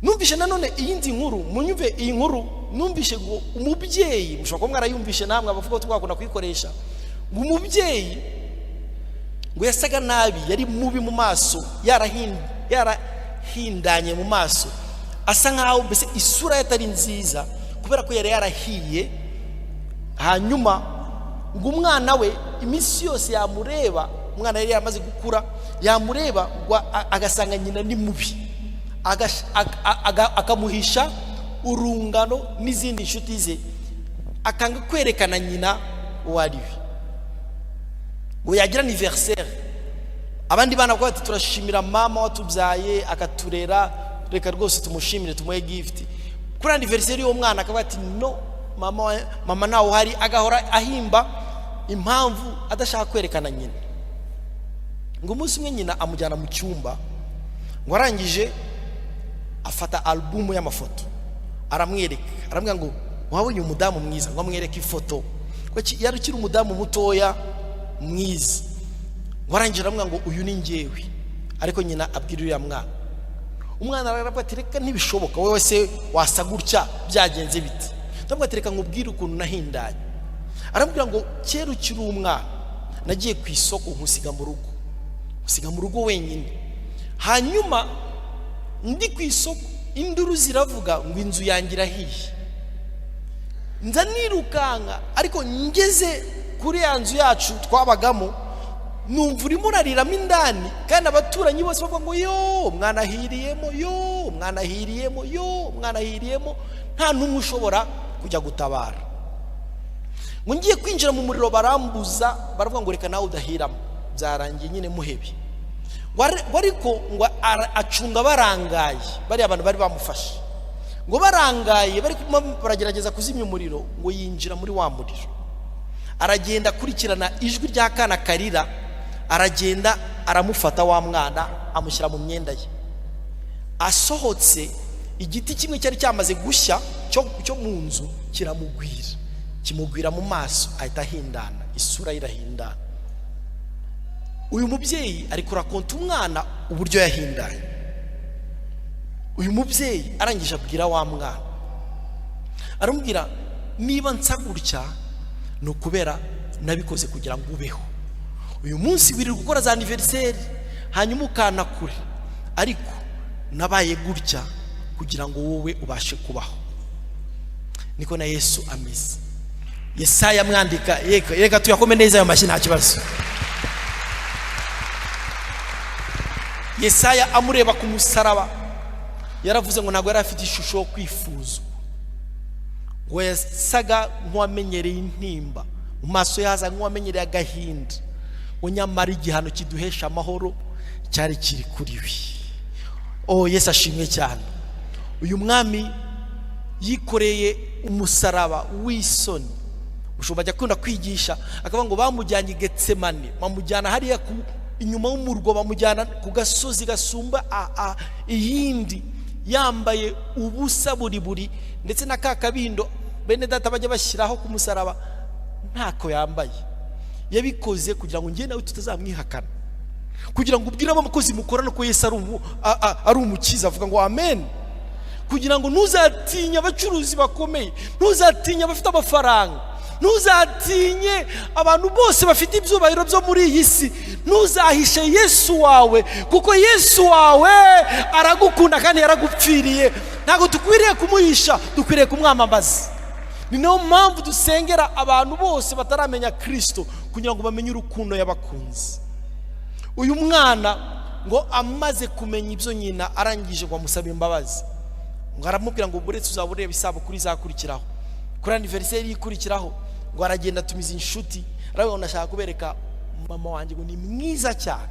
Numvishe nanone iyindi nkuru, munyumve iyi nkuru. Numvishe ngo umubyeyi, mushobora kuba mwarayumvishe namwe abavuga ko twakunda kuyikoresha, ngo umubyeyi ngo yasaga nabi, yari mubi mu maso, yarahindanye mu maso, asa nkaho mbese isura ye atari nziza kubera ko yari yarahiye. Hanyuma ngo umwana we iminsi yose yamureba, umwana yari yaramaze gukura, yamureba ngo agasanga nyina ni mubi, akamuhisha urungano n'izindi nshuti ze, akanga kwerekana nyina uwo ari we. Ngo yagira anniversaire, abandi bana bavuga bati: "Turashimira mama watubyaye akaturera, reka rwose tumushimire, tumuhe gift." Kuri anniversaire y'uwo mwana akavuga ati: "No, mama ntawe uhari." Agahora ahimba impamvu adashaka kwerekana nyina. Ngo umunsi umwe nyina amujyana mu cyumba, ngo arangije afata alubumu y'amafoto aramwereka, aramubwira ngo: "Wabonye umudamu mwiza?" Ngo amwereke ifoto yari ukiri umudamu mutoya mwiza. Ngo arangije aramubwira ngo: "Uyu ni njyewe." Ariko nyina abwira uriya mwana, umwana aravuga ati: "Reka, ntibishoboka, wowe se wasa gutya byagenze bite?" Ndavuga ati: "Reka nkubwire ukuntu nahindanye." Aramubwira ngo: "Kera ukiri umwana nagiye ku isoko, nkusiga mu rugo, nkusiga mu rugo wenyine. Hanyuma ndi ku isoko, induru ziravuga ngo inzu yanjye irahiye. Nza nirukanka, ariko ngeze kuri ya nzu yacu twabagamo, numva urimo urariramo indani, kandi abaturanyi bose bavuga ngo: 'Yo, mwana ahiriyemo, yo, mwana ahiriyemo, yo, mwana ahiriyemo.' Nta n'umwe ushobora kujya gutabara. Ngo ngiye kwinjira mu muriro barambuza, baravuga ngo: 'Reka nawe udahiramo, byarangiye nyine, muhebe.' Ngo ariko ngo acunga barangaye, bariya abantu bari bamufashe, ngo barangaye bari baragerageza kuzimya umuriro, ngo yinjira muri wa muriro, aragenda akurikirana ijwi ry'akana karira, aragenda aramufata wa mwana, amushyira mu myenda ye. Asohotse, igiti kimwe cyari cyamaze gushya cyo mu nzu kiramugwira, kimugwira mu maso, ahita ahindana, isura ye irahindana." Uyu mubyeyi ari kurakonta umwana uburyo yahindanye. Uyu mubyeyi arangije abwira wa mwana, aramubwira: "Niba nsa gutya ni ukubera nabikoze kugira ngo ubeho. Uyu munsi wirirwa gukora za anniversaire hanyuma ukana kure, ariko nabaye gutya kugira ngo wowe ubashe kubaho." Niko na Yesu ameze. Yesaya amwandika, reka tuyakome neza ayo mashyi, nta kibazo. Yesaya amureba ku musaraba yaravuze ngo ntabwo yari afite ishusho yo kwifuzwa, ngo yasaga nk'uwamenyereye intimba, mu maso yaza nk'uwamenyereye agahinda, ngo nyamara igihano kiduhesha amahoro cyari kiri kuri we. Oh, Yesu ashimwe cyane. Uyu mwami yikoreye umusaraba w'isoni. Ushobora ajya akunda kwigisha akavuga ngo bamujyanye i Getsemane, bamujyana hariya inyuma y'umurwa, bamujyana ku gasozi gasumba iyindi, yambaye ubusa buri buri, ndetse na ka kabindo bene data bajya bashyiraho ku musaraba ntako yambaye. Yabikoze kugira ngo njye nawe tutazamwihakana, kugira ngo ubwire abakozi mukorana ko Yesu ari umukiza. Avuga ngo amen. Kugira ngo ntuzatinye abacuruzi bakomeye, ntuzatinye abafite amafaranga, ntuzatinye abantu bose bafite ibyubahiro byo muri iyi si. Ntuzahishe Yesu wawe, kuko Yesu wawe aragukunda kandi yaragupfiriye. Ntabwo dukwiriye kumuhisha, dukwiriye kumwamamaza. Ni nayo mpamvu dusengera abantu bose bataramenya Kirisito, kugira ngo bamenye urukundo yabakunze. Uyu mwana ngo amaze kumenya ibyo nyina, arangije ngo amusabe imbabazi, ngo aramubwira ngo buretse uzaba ureba isabukuru izakurikiraho, kuri anniversaire ikurikiraho. Ngo aragenda atumiza inshuti, aravuga ngo ndashaka kubereka mama wanjye, ngo ni mwiza cyane.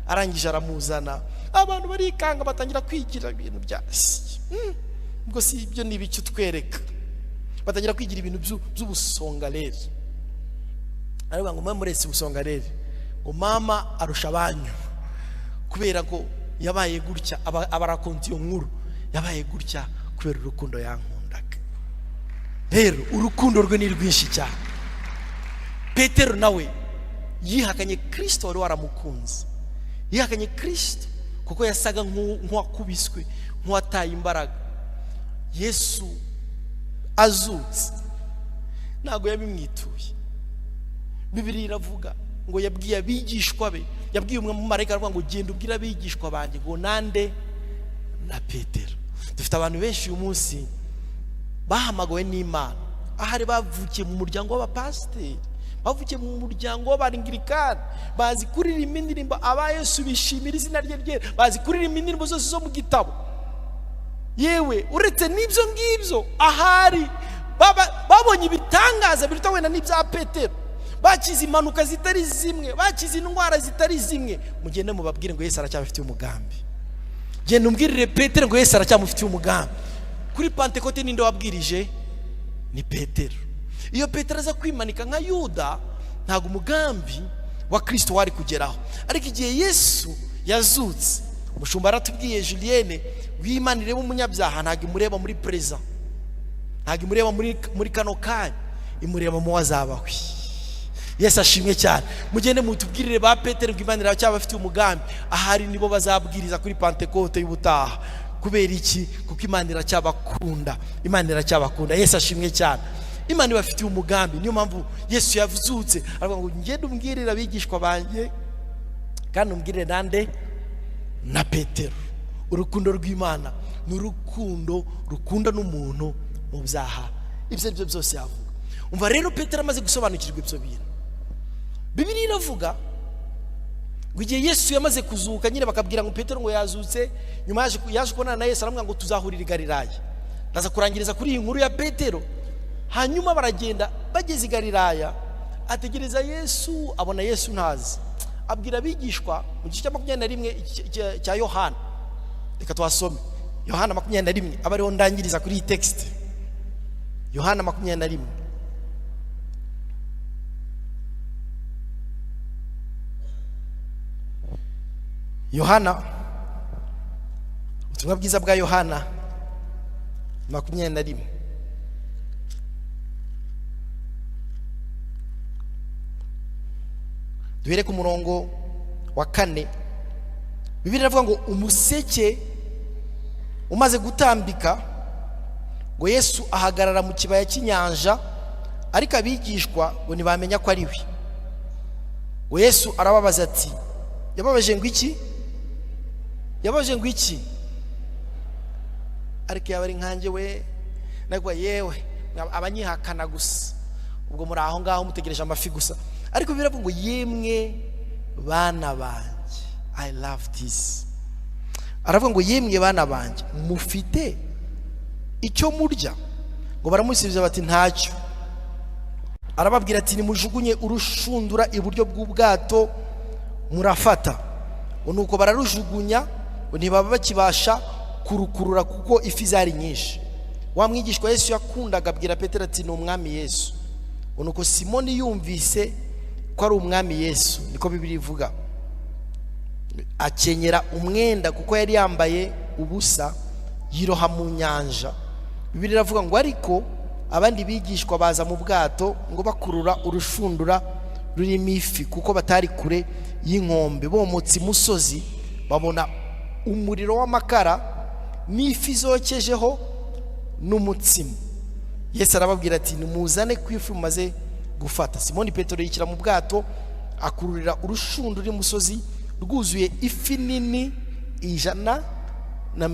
Arangije aramuzana, abantu barikanga, batangira kwigira ibintu bya ubwo si ibyo ni ibiki utwereka, batangira kwigira ibintu by'ubusongareri. Aravuga ngo mwe muretse ubusongareri, ngo mama arusha abanyu, kubera ko yabaye gutya. Aba arakonta iyo nkuru, yabaye gutya kubera urukundo yankundaga. Rero urukundo rwe ni rwinshi cyane. Petero nawe yihakanye Kirisito wari waramukunze, yihakanye Kirisito kuko yasaga nk'uwakubiswe, nk'uwataye imbaraga. Yesu azutse ntabwo yabimwituye. Bibiliya iravuga ngo yabwiye abigishwa be, yabwiye umwe mu marayika, aravuga ngo genda ubwire abigishwa banjye ngo nande na Petero. Dufite abantu benshi uyu munsi bahamagawe n'Imana, ahari bavukiye mu muryango w'abapasiteri, bavukiye mu muryango w'abangilikani, bazi kuririmba indirimbo aba Yesu bishimira izina rye ryera, bazi kuririmba indirimbo zose zo mu gitabo. Yewe uretse n'ibyo ngibyo, ahari babonye ibitangaza biruta wenda n'ibya Petero, bakize impanuka zitari zimwe, bakize indwara zitari zimwe. Mugende mubabwire ngo Yesu aracyabafitiye umugambi. Genda umbwirire Petero ngo Yesu aracyamufitiye umugambi. Kuri Pantekote ninde wabwirije? Ni Petero. Iyo Petero aza kwimanika nka Yuda, ntabwo umugambi wa Kristo wari kugeraho. Ariko igihe Yesu yazutse, umushumba aratubwiye Julienne, w'Imana ireba umunyabyaha ntabwo imureba muri present, ntabwo imureba muri kano kanya, imureba mu wazabawe. Yesu ashimwe cyane. Mugende mutubwirire ba Petero ngo Imana iracyabafitiye umugambi. Ahari nibo bazabwiriza kuri Pantekote y'ubutaha. Kubera iki? Kuko Imana iracyabakunda, Imana iracyabakunda. Yesu ashimwe cyane. Imana ibafitiye umugambi. Niyo mpamvu Yesu yazutse aravuga ngo ngende umbwirire abigishwa banjye, kandi umbwirire nande na Petero. Urukundo rw'Imana ni urukundo rukunda n'umuntu mu byaha ibyo ari byo byose yavuga. Umva rero, Petero amaze gusobanukirwa ibyo bintu, Bibiliya iravuga ngo igihe Yesu yamaze kuzuka nyine, bakabwira ngo Petero ngo yazutse. Nyuma yaje kubonana na Yesu, aramubwira ngo tuzahurira i Galilaya. Ndaza kurangiriza kuri iyi nkuru ya Petero. Hanyuma baragenda, bageze i Galilaya ategereza Yesu, abona Yesu ntazi, abwira abigishwa mu gice cya 21 cya Yohana. Reka tuhasome Yohana 21, aba ariho ndangiriza kuri iyi texte. Yohana 21. Yohana, ubutumwa bwiza bwa Yohana 21. Duhere ku murongo wa 4. Bibiliya iravuga ngo umuseke umaze gutambika, ngo Yesu ahagarara mu kibaya cy'inyanja, ariko abigishwa ngo ntibamenya ko ari we. Ngo Yesu arababaza ati, yababaje ngo iki? Yababaje ngo iki? Ariko yaba ari nkanjye we, nagwa yewe abanyihakana gusa, ubwo muri aho ngaho mutegereje amafi gusa. Ariko biravuga ngo yemwe bana banjye, I love this. Aravuga ngo yemwe bana banjye, mufite icyo murya? Ngo baramusubiza bati ntacyo. Arababwira ati nimujugunye urushundura iburyo bw'ubwato murafata. Ngo nuko bararujugunya, ngo ntibaba bakibasha kurukurura kuko ifi zari nyinshi. Wa mwigishwa Yesu yakundaga abwira Petero ati ni umwami Yesu. Ngo nuko Simoni yumvise ko ari umwami Yesu, niko Bibiliya ivuga, akenyera umwenda kuko yari yambaye ubusa, yiroha mu nyanja. Bibiliya iravuga ngo ariko abandi bigishwa baza mu bwato ngo bakurura urushundura rurimo ifi, kuko batari kure y'inkombe. Bomotse imusozi babona umuriro w'amakara n'ifi zokejeho n'umutsima. Yesu arababwira ati: "Nimuzane ku ifi mumaze gufata." Simoni Petero yikira mu bwato, akururira urushundura imusozi rwuzuye ifi nini 130 na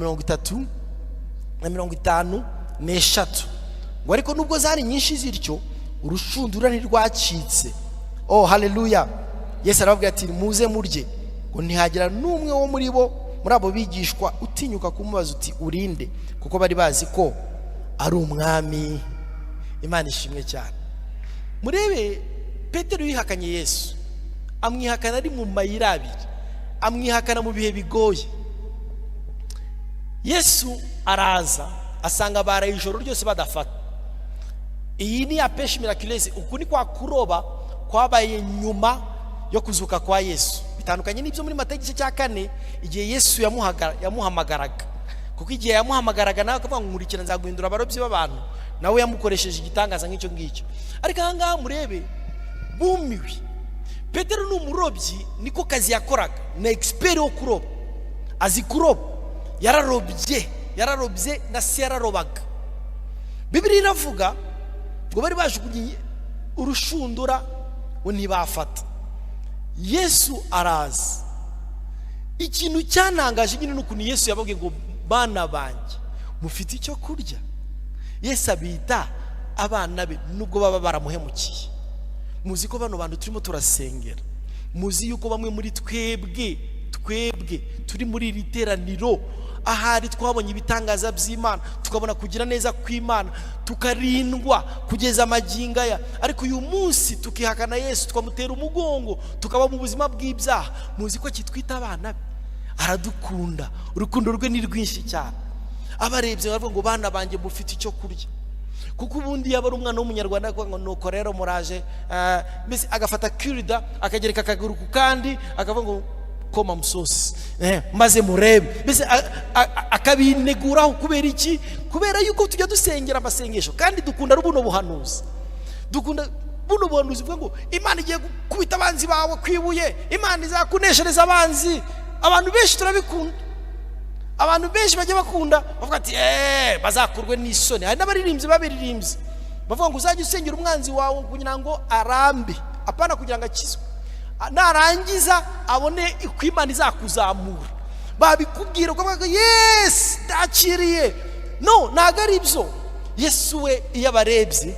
53. Ngo ariko nubwo zari nyinshi zityo, urushundura ntirwacitse. Oh, haleluya! Yesu arababwira ati: "Muze murye." Ngo ntihagira n'umwe wo muri bo, muri abo bigishwa, utinyuka kumubaza uti: "Urinde?" Kuko bari bazi ko ari Umwami. Imana ishimwe cyane. Murebe, Petero yihakanye Yesu, amwihakana ari mu mayira abiri, amwihakana mu bihe bigoye. Yesu araza, asanga baraye ijoro ryose badafata. Iyi ni ya pêche miraculeuse. Uku ni kwa kuroba kwabaye nyuma yo kuzuka kwa Yesu, bitandukanye n'ibyo muri Matayo igice cya 4, igihe Yesu yamuhamagaraga. Kuko igihe yamuhamagaraga nawe akavuga ngo: "Nkurikira, nzaguhindura abarobyi b'abantu," nawe yamukoresheje igitangaza nk'icyo ngicyo. Ariko aha ngaha murebe, bumiwe. Petero ni umurobyi, niko kazi yakoraga, ni expert wo kuroba, azi kuroba, yararobye, yararobye na se yararobaga. Bibiliya iravuga ngo bari bajugunye urushundura, ngo ntibafata. Yesu araza. Ikintu cyanangaje nyine ni ukuntu Yesu yababwiye ngo: "Bana banjye, mufite icyo kurya?" Yesu abita abana be nubwo baba baramuhemukiye. Muzi ko bano bantu turimo turasengera, muzi yuko bamwe muri twebwe turi muri iri teraniro, ahari twabonye ibitangaza by'Imana, tukabona kugira neza kw'Imana, tukarindwa kugeza amagingo aya, ariko uyu munsi tukihakana Yesu, tukamutera umugongo, tukaba mu buzima bw'ibyaha. Muzi ko kitwita abana be, aradukunda, urukundo rwe ni rwinshi cyane. Abarebye baravuga ngo: "Bana banjye, mufite icyo kurya?" Kuko ubundi yaba ari umwana w'Umunyarwanda, akavuga ngo: "Nuko rero muraje," mbese agafata kirida, akagereka akaguru ku kandi, akavuga ngo: "Koma musosi, maze murebe." Mbese akabineguraho. Kubera iki? Kubera yuko tujya dusengera amasengesho kandi dukunda buno buhanuzi, dukunda buno buhanuzi buvuga ngo Imana igiye gukubita abanzi bawe ku ibuye, Imana izakuneshereza abanzi. Abantu benshi turabikunda, abantu benshi bajya bakunda bavuga ati: "Eee, bazakurwe n'isoni." Hari n'abaririmbyi babiririmbye bavuga ngo uzajye usengera umwanzi wawe kugira ngo arambe, apana kugira ngo akizwe, narangiza abone uko Imana izakuzamura. Babikubwira ukavuga ngo: "Yes, ndakiriye." No, ntabwo ari byo. Yesu we iyo abarebye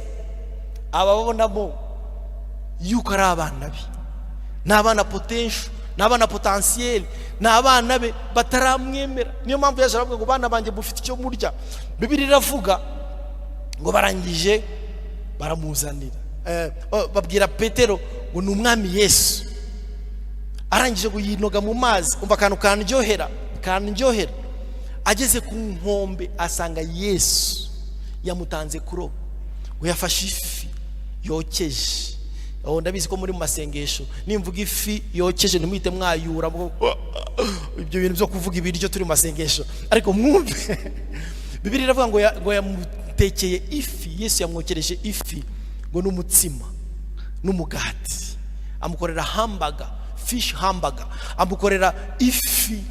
aba ababonamo yuko ari abana be, ni abana potential, ni abana potentiel, ni abana be bataramwemera. Niyo mpamvu yaje aravuga ngo: "Bana banjye, mufite icyo murya?" Bibiliya iravuga ngo barangije baramuzanira. Oh, babwira Petero ngo ni Umwami Yesu. Arangije ngo yinoga mu mazi. Umva akantu kandyohera, kandyohera: ageze ku nkombe asanga Yesu yamutanze kuroba, ngo yafashe ifi yokeje. Oh, ndabizi ko muri mu masengesho, nimvuga ifi yokeje ntimuhite mwayura ibyo bintu byo kuvuga ibiryo turi mu masengesho. Ariko mwumve, Bibiliya iravuga ngo ngo yamutekeye ifi, Yesu yamwokereje ifi ngo n'umutsima n'umugati, amukorera hamburger, fish hamburger, amukorera ifi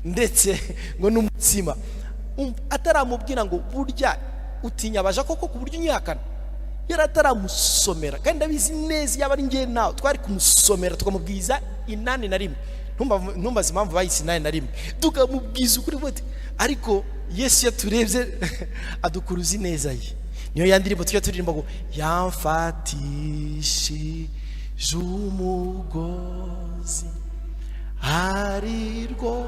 ndetse ngo n'umutsima. Ataramubwira ngo: "Burya utinya abaja koko ku buryo unyihakana?" Yari ataramusomera. Kandi ndabizi neza, yaba ari njye nawe, twari kumusomera, tukamubwiza 81. Ntumbaze impamvu bayise 81. Tukamubwiza ukuri bute? Ariko Yesu iyo turebye adukuruza ineza ye. Niyo ya ndirimbo tujya turirimba ngo yamfatishije umugozi, ari rwo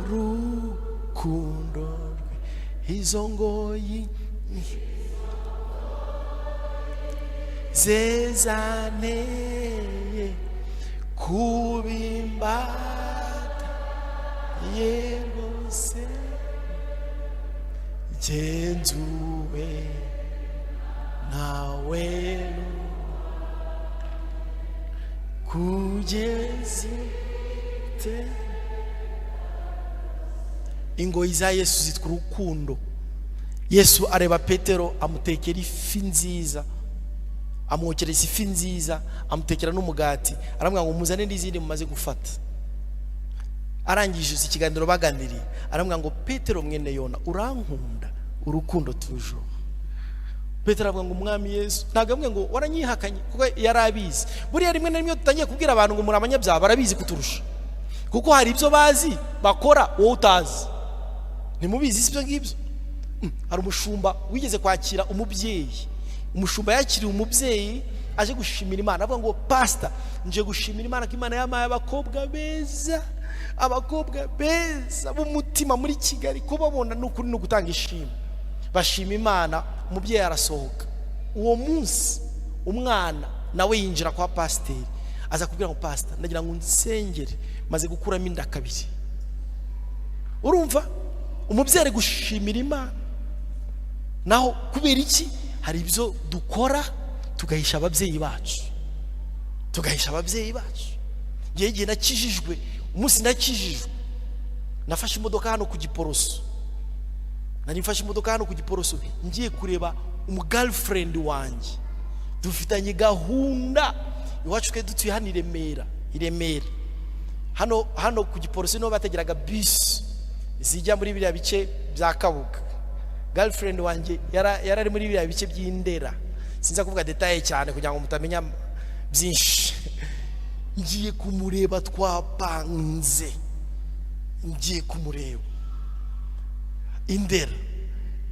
rukundo rwe, izo ngoyi zezaneye kubimbata ye rwose, genzuwe nawe kugeza ite. Ingoyi za Yesu zitwa urukundo. Yesu areba Petero, amutekera ifi nziza, amwokereza ifi nziza, amutekera n'umugati, aramubwira ngo: "Muzane n'izindi mumaze gufata." Arangije iki kiganiro baganiriye, aramubwira ngo: "Petero mwene Yona, urankunda urukundo toujours?" Petero avuga ngo: "Umwami Yesu," ntabwo amwe ngo "waranyihakanye," kuko yari abizi. Buriya rimwe na rimwe iyo tutangiye kubwira abantu ngo muri abanyabyaha, barabizi kuturusha, kuko hari ibyo bazi bakora wowe utazi. Ntimubizi si ibyo ngibyo? Hari umushumba wigeze kwakira umubyeyi. Umushumba yakiriye umubyeyi aje gushimira Imana, avuga ngo: "Pasita, nje gushimira Imana ko Imana yampaye abakobwa beza, abakobwa beza b'umutima. Muri Kigali kubabona ni ukuri ni ugutanga ishimwe." Bashima Imana, umubyeyi arasohoka. Uwo munsi umwana nawe yinjira kwa pasiteri, aza kubwira ngo: "Pasita, ndagira ngo nsengere, maze gukuramo inda kabiri." Urumva, umubyeyi ari gushimira Imana. Naho kubera iki hari ibyo dukora tugahisha ababyeyi bacu, tugahisha ababyeyi bacu? Ngewe igihe nakijijwe, umunsi nakijijwe, nafashe imodoka hano ku Giporoso. Nari mfashe imodoka hano ku Giporoso, ngiye kureba umugirlfriend wanjye dufitanye gahunda. Iwacu twari dutuye hano i Remera, i Remera hano ku Giporoso niho bategeraga bisi zijya muri biriya bice bya Kabuga. Girlfriend wanjye yari ari muri biriya bice by'Indera. Sinza kuvuga détails cyane kugira ngo mutamenya byinshi. Ngiye kumureba, twapanze ngiye kumureba Indera.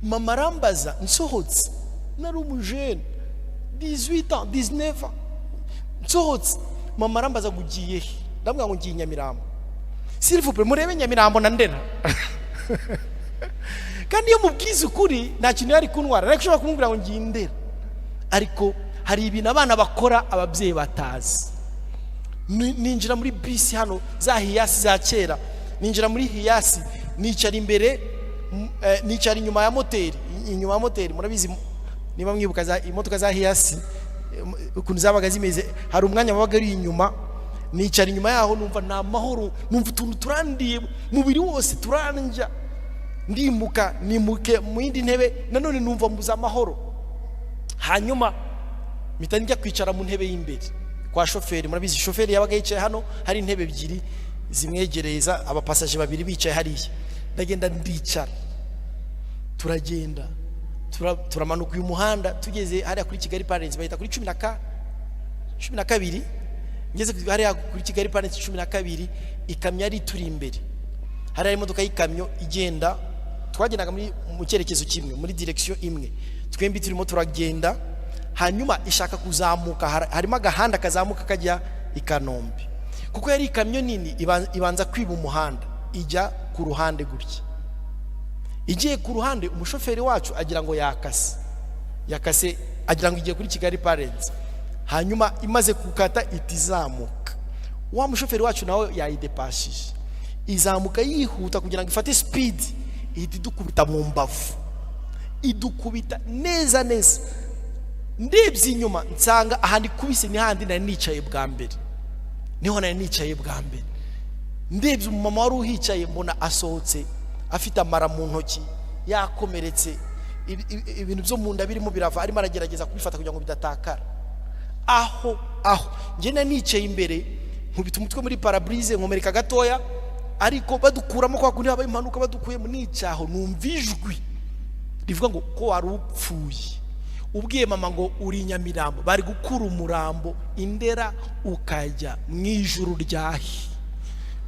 Mama arambaza nsohotse, nari umujene, 18 ans, 19 ans. Nsohotse, mama arambaza ngo: "Ugiye he?" Ndamubwira ngo: "Ngiye i Nyamirambo." S'il vous plaît, murebe Nyamirambo na Ndera. Kandi iyo mubwiza ukuri nta kintu yari kuntwara, ariko ushobora kumubwira ngo ngiye Indera. Ariko hari ibintu abana bakora ababyeyi batazi. Ninjira muri bisi hano, za Hiace za kera. Ninjira muri Hiace, nicara imbere, nicara inyuma ya moteri, inyuma ya moteri. Murabizi, niba mwibuka za imodoka za Hiace, ukuntu zabaga zimeze, hari umwanya wabaga ari inyuma. Nicara inyuma yaho, numva nta mahoro, numva utuntu turandiye mubiri wose, turandya. Ndimuka, nimuke mu yindi ntebe, nanone numva mbuze amahoro. Hanyuma mpita njya kwicara mu ntebe y'imbere kwa shoferi. Murabizi, shoferi yabaga yicaye hano, hari intebe ebyiri zimwegereza, abapasaje babiri bicaye hariya. Ndagenda ndicara, turagenda, turamanuka uyu muhanda, tugeze hariya kuri Kigali Parents, bahita kuri 12. Ngeze hariya kuri Kigali Parents 12, ikamyo yari ituri imbere. Hariya imodoka y'ikamyo igenda, twagendaga mu cyerekezo kimwe, muri direction imwe twembi turimo turagenda. Hanyuma ishaka kuzamuka, harimo agahanda kazamuka kajya i Kanombe. Kuko yari ikamyo nini, ibanza kwiba umuhanda, ijya ku ruhande gutya. Igiye ku ruhande, umushoferi wacu agira ngo yakase, yakase, agira ngo igiye kuri Kigali Parents. Hanyuma imaze gukata, iti izamuka. Wa mushoferi wacu nawe yayidepashije, izamuka yihuta kugira ngo ifate speed, ihita idukubita mu mbavu, idukubita neza neza. Ndebye inyuma, nsanga ahantu ikubise ni handi nari nicaye bwa mbere, niho nari nicaye bwa mbere. Ndebye umumama wari uhicaye, mbona asohotse afite amara mu ntoki, yakomeretse, ibintu byo mu nda birimo birava, arimo aragerageza kubifata kugira ngo bidatakara. Aho njye nari nicaye imbere, nkubita umutwe muri pare-brise, nkomereka gatoya, ariko badukuramo kwa kundi habaye impanuka, badukuyemo, nicaho numva ijwi rivuga ngo: "Ko wari upfuye, ubwiye mama ngo uri i Nyamirambo, bari gukura umurambo Indera ukajya mu ijuru ryahe?"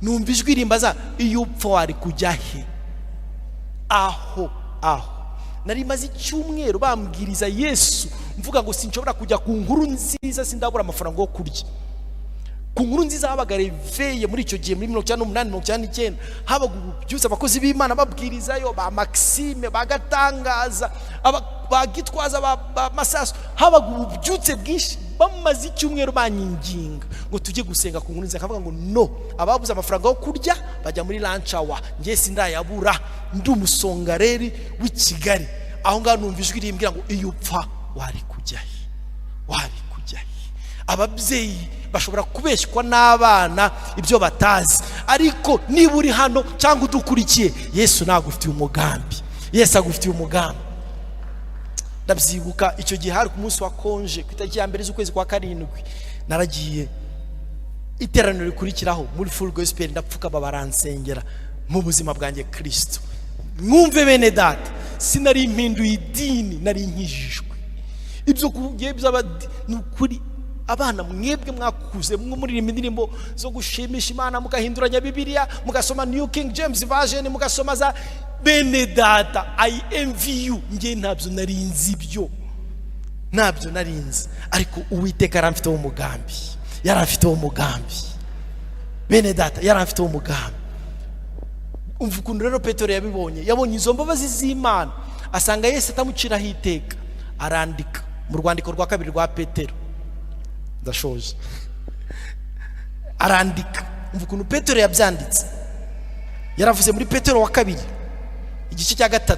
Numva ijwi rimbaza: "Iyo upfa wari kujya he?" Aho nari maze icyumweru bambwiriza Yesu, mvuga ngo sinshobora kujya ku Nkuru Nziza, sindabura amafaranga yo kurya. Ku Nkuru Nziza habaga réveil muri icyo gihe, muri 98, 99, habaga ububyutse, abakozi b'Imana babwirizayo, ba Maxime, ba Gatangaza, ba Gitwaza, ba Masasu. Habaga ububyutse bwinshi. Bamaze icyumweru banyinginga ngo tujye gusenga ku Nkuru Nziza, akavuga ngo: "No, ababuze amafaranga yo kurya bajya muri lunch hour, njye sindayabura, ndi umusongareri w'i Kigali." Aho ngaho numva ijwi rimbwira ngo: "Iyo upfa wari kujya he? Wari kujya he?" Ababyeyi bashobora kubeshywa n'abana ibyo batazi, ariko niba uri hano cyangwa udukurikiye, Yesu nagufitiye umugambi, Yesu agufitiye umugambi. Ndabyibuka icyo gihe hari ku munsi wa congé, ku itariki ya 1 z'ukwezi kwa 7. Naragiye Iteraniro rikurikiraho muri Full Gospel, ndapfukama baransengera mu buzima bwanjye Kristo. Mwumve bene data, sinari mpinduye idini, nari nkijijwe. Ibyo kugiye byaba ni ukuri. Abana mwebwe mwakuze muririmba indirimbo zo gushimisha Imana, mugahinduranya Bibiliya, mugasoma New King James Version, mugasoma za bene data, I envy you. Njye ntabyo nari nzi, ibyo ntabyo nari nzi, ariko Uwiteka yaramfiteho umugambi, yaramfiteho umugambi bene data, yaramfiteho umugambi. Umva ukuntu rero Petero yabibonye, yabonye izo mbabazi z'Imana, asanga Yesu atamuciraho iteka, arandika mu rwandiko rwa kabiri rwa Petero. Ndashoje. Arandika, umva ukuntu Petero yabyanditse. Yaravuze muri Petero wa kabiri igice cya 3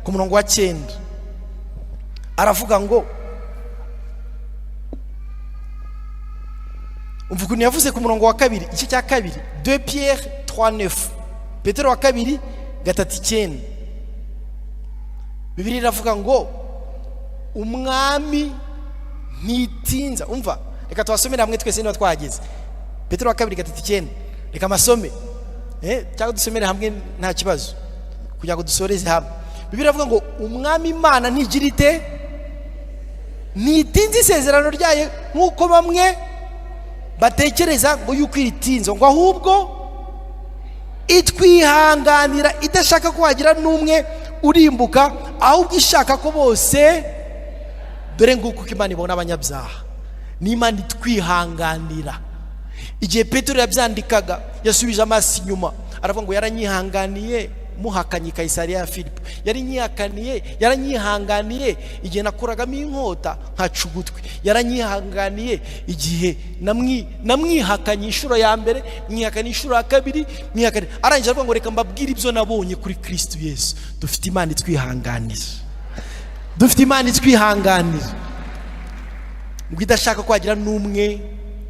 ku murongo wa 9, aravuga ngo, umva ukuntu yavuze ku murongo wa 2, igice cya 2, 2 Pierre 3:9, Petero wa kabiri 3:9, Bibiliya iravuga ngo umwami ntitinza. Umva, reka tubasomere hamwe twese niba twahageze. Petero wa kabiri 3:9, reka amasome, cyangwa dusomere hamwe nta kibazo, kugira ngo dusoreze hamwe. Bibiliya iravuga ngo umwami Imana ntigira ite? Ntitinze isezerano ryayo nk'uko bamwe batekereza ngo yuko iritinze, ngo ahubwo itwihanganira idashaka ko hagira n'umwe urimbuka, ahubwo ishaka ko bose. Dore nguko uko Imana ibona abanyabyaha, ni Imana itwihanganira. Igihe Petero yabyandikaga yasubije amaso inyuma, aravuga ngo yaranyihanganiye muhakanye Kayisariya ya Filipo, yari nyihakaniye, yaranyihanganiye igihe nakuragamo inkota nkaca ugutwi, yaranyihanganiye igihe namwihakanye inshuro ya mbere, mwihakanye inshuro ya kabiri, mwihakanye. Arangije aravuga ngo reka mbabwire ibyo nabonye kuri Kristo Yesu. Dufite Imana itwihanganira, dufite Imana itwihanganira, ngo idashaka ko hagira n'umwe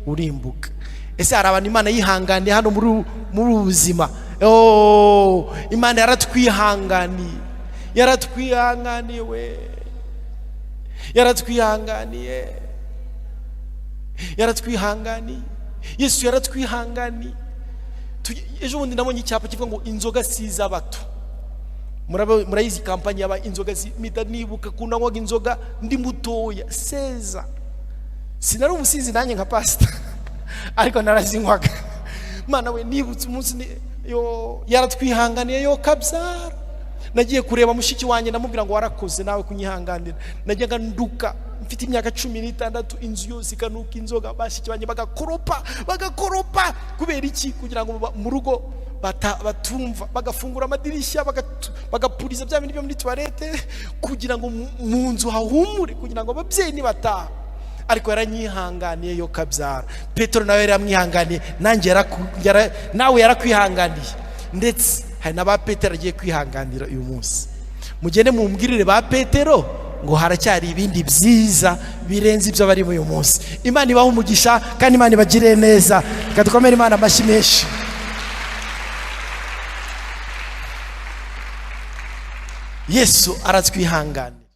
urimbuka. Ese hari abantu Imana yihanganiye hano muri ubu buzima? Oh, Imana yaratwihanganiye, yaratwihanganiye we, yaratwihanganiye, yaratwihanganiye. Yesu yaratwihanganiye. Ejo bundi nabonye icyapa kivuga ngo inzoga si iz'abato. Murayizi kampani yaba inzoga si, mpita nibuka ko nanywaga inzoga ndi mutoya, seza. Sinari umusinzi nanjye nka pasita, ariko narazinywaga. Mana we, nibutse umunsi ni, yo yaratwihanganiye yo kabyara. Nagiye kureba mushiki wanjye ndamubwira ngo warakoze nawe kunyihanganira. Najyaga nduka mfite imyaka 16, inzu yose ikanuka inzoga, bashiki banjye bagakoropa, bagakoropa. Kubera iki? Kugira ngo mu rugo batumva, bagafungura amadirishya, bagapuriza bya bindi byo muri toilette, kugira ngo mu nzu hahumure, kugira ngo ababyeyi nibataha. Ariko yaranyihanganiye yo kabyara. Petero nawe yaramwihanganiye, nanjye nawe yarakwihanganiye. Ndetse hari na ba Petero agiye kwihanganira uyu munsi. Mugende mumbwirire ba Petero ngo haracyari ibindi byiza birenze ibyo barimo uyu munsi. Imana ibahe umugisha kandi Imana ibagirire neza. Reka dukomere Imana amashyi menshi. Yesu aratwihanganira.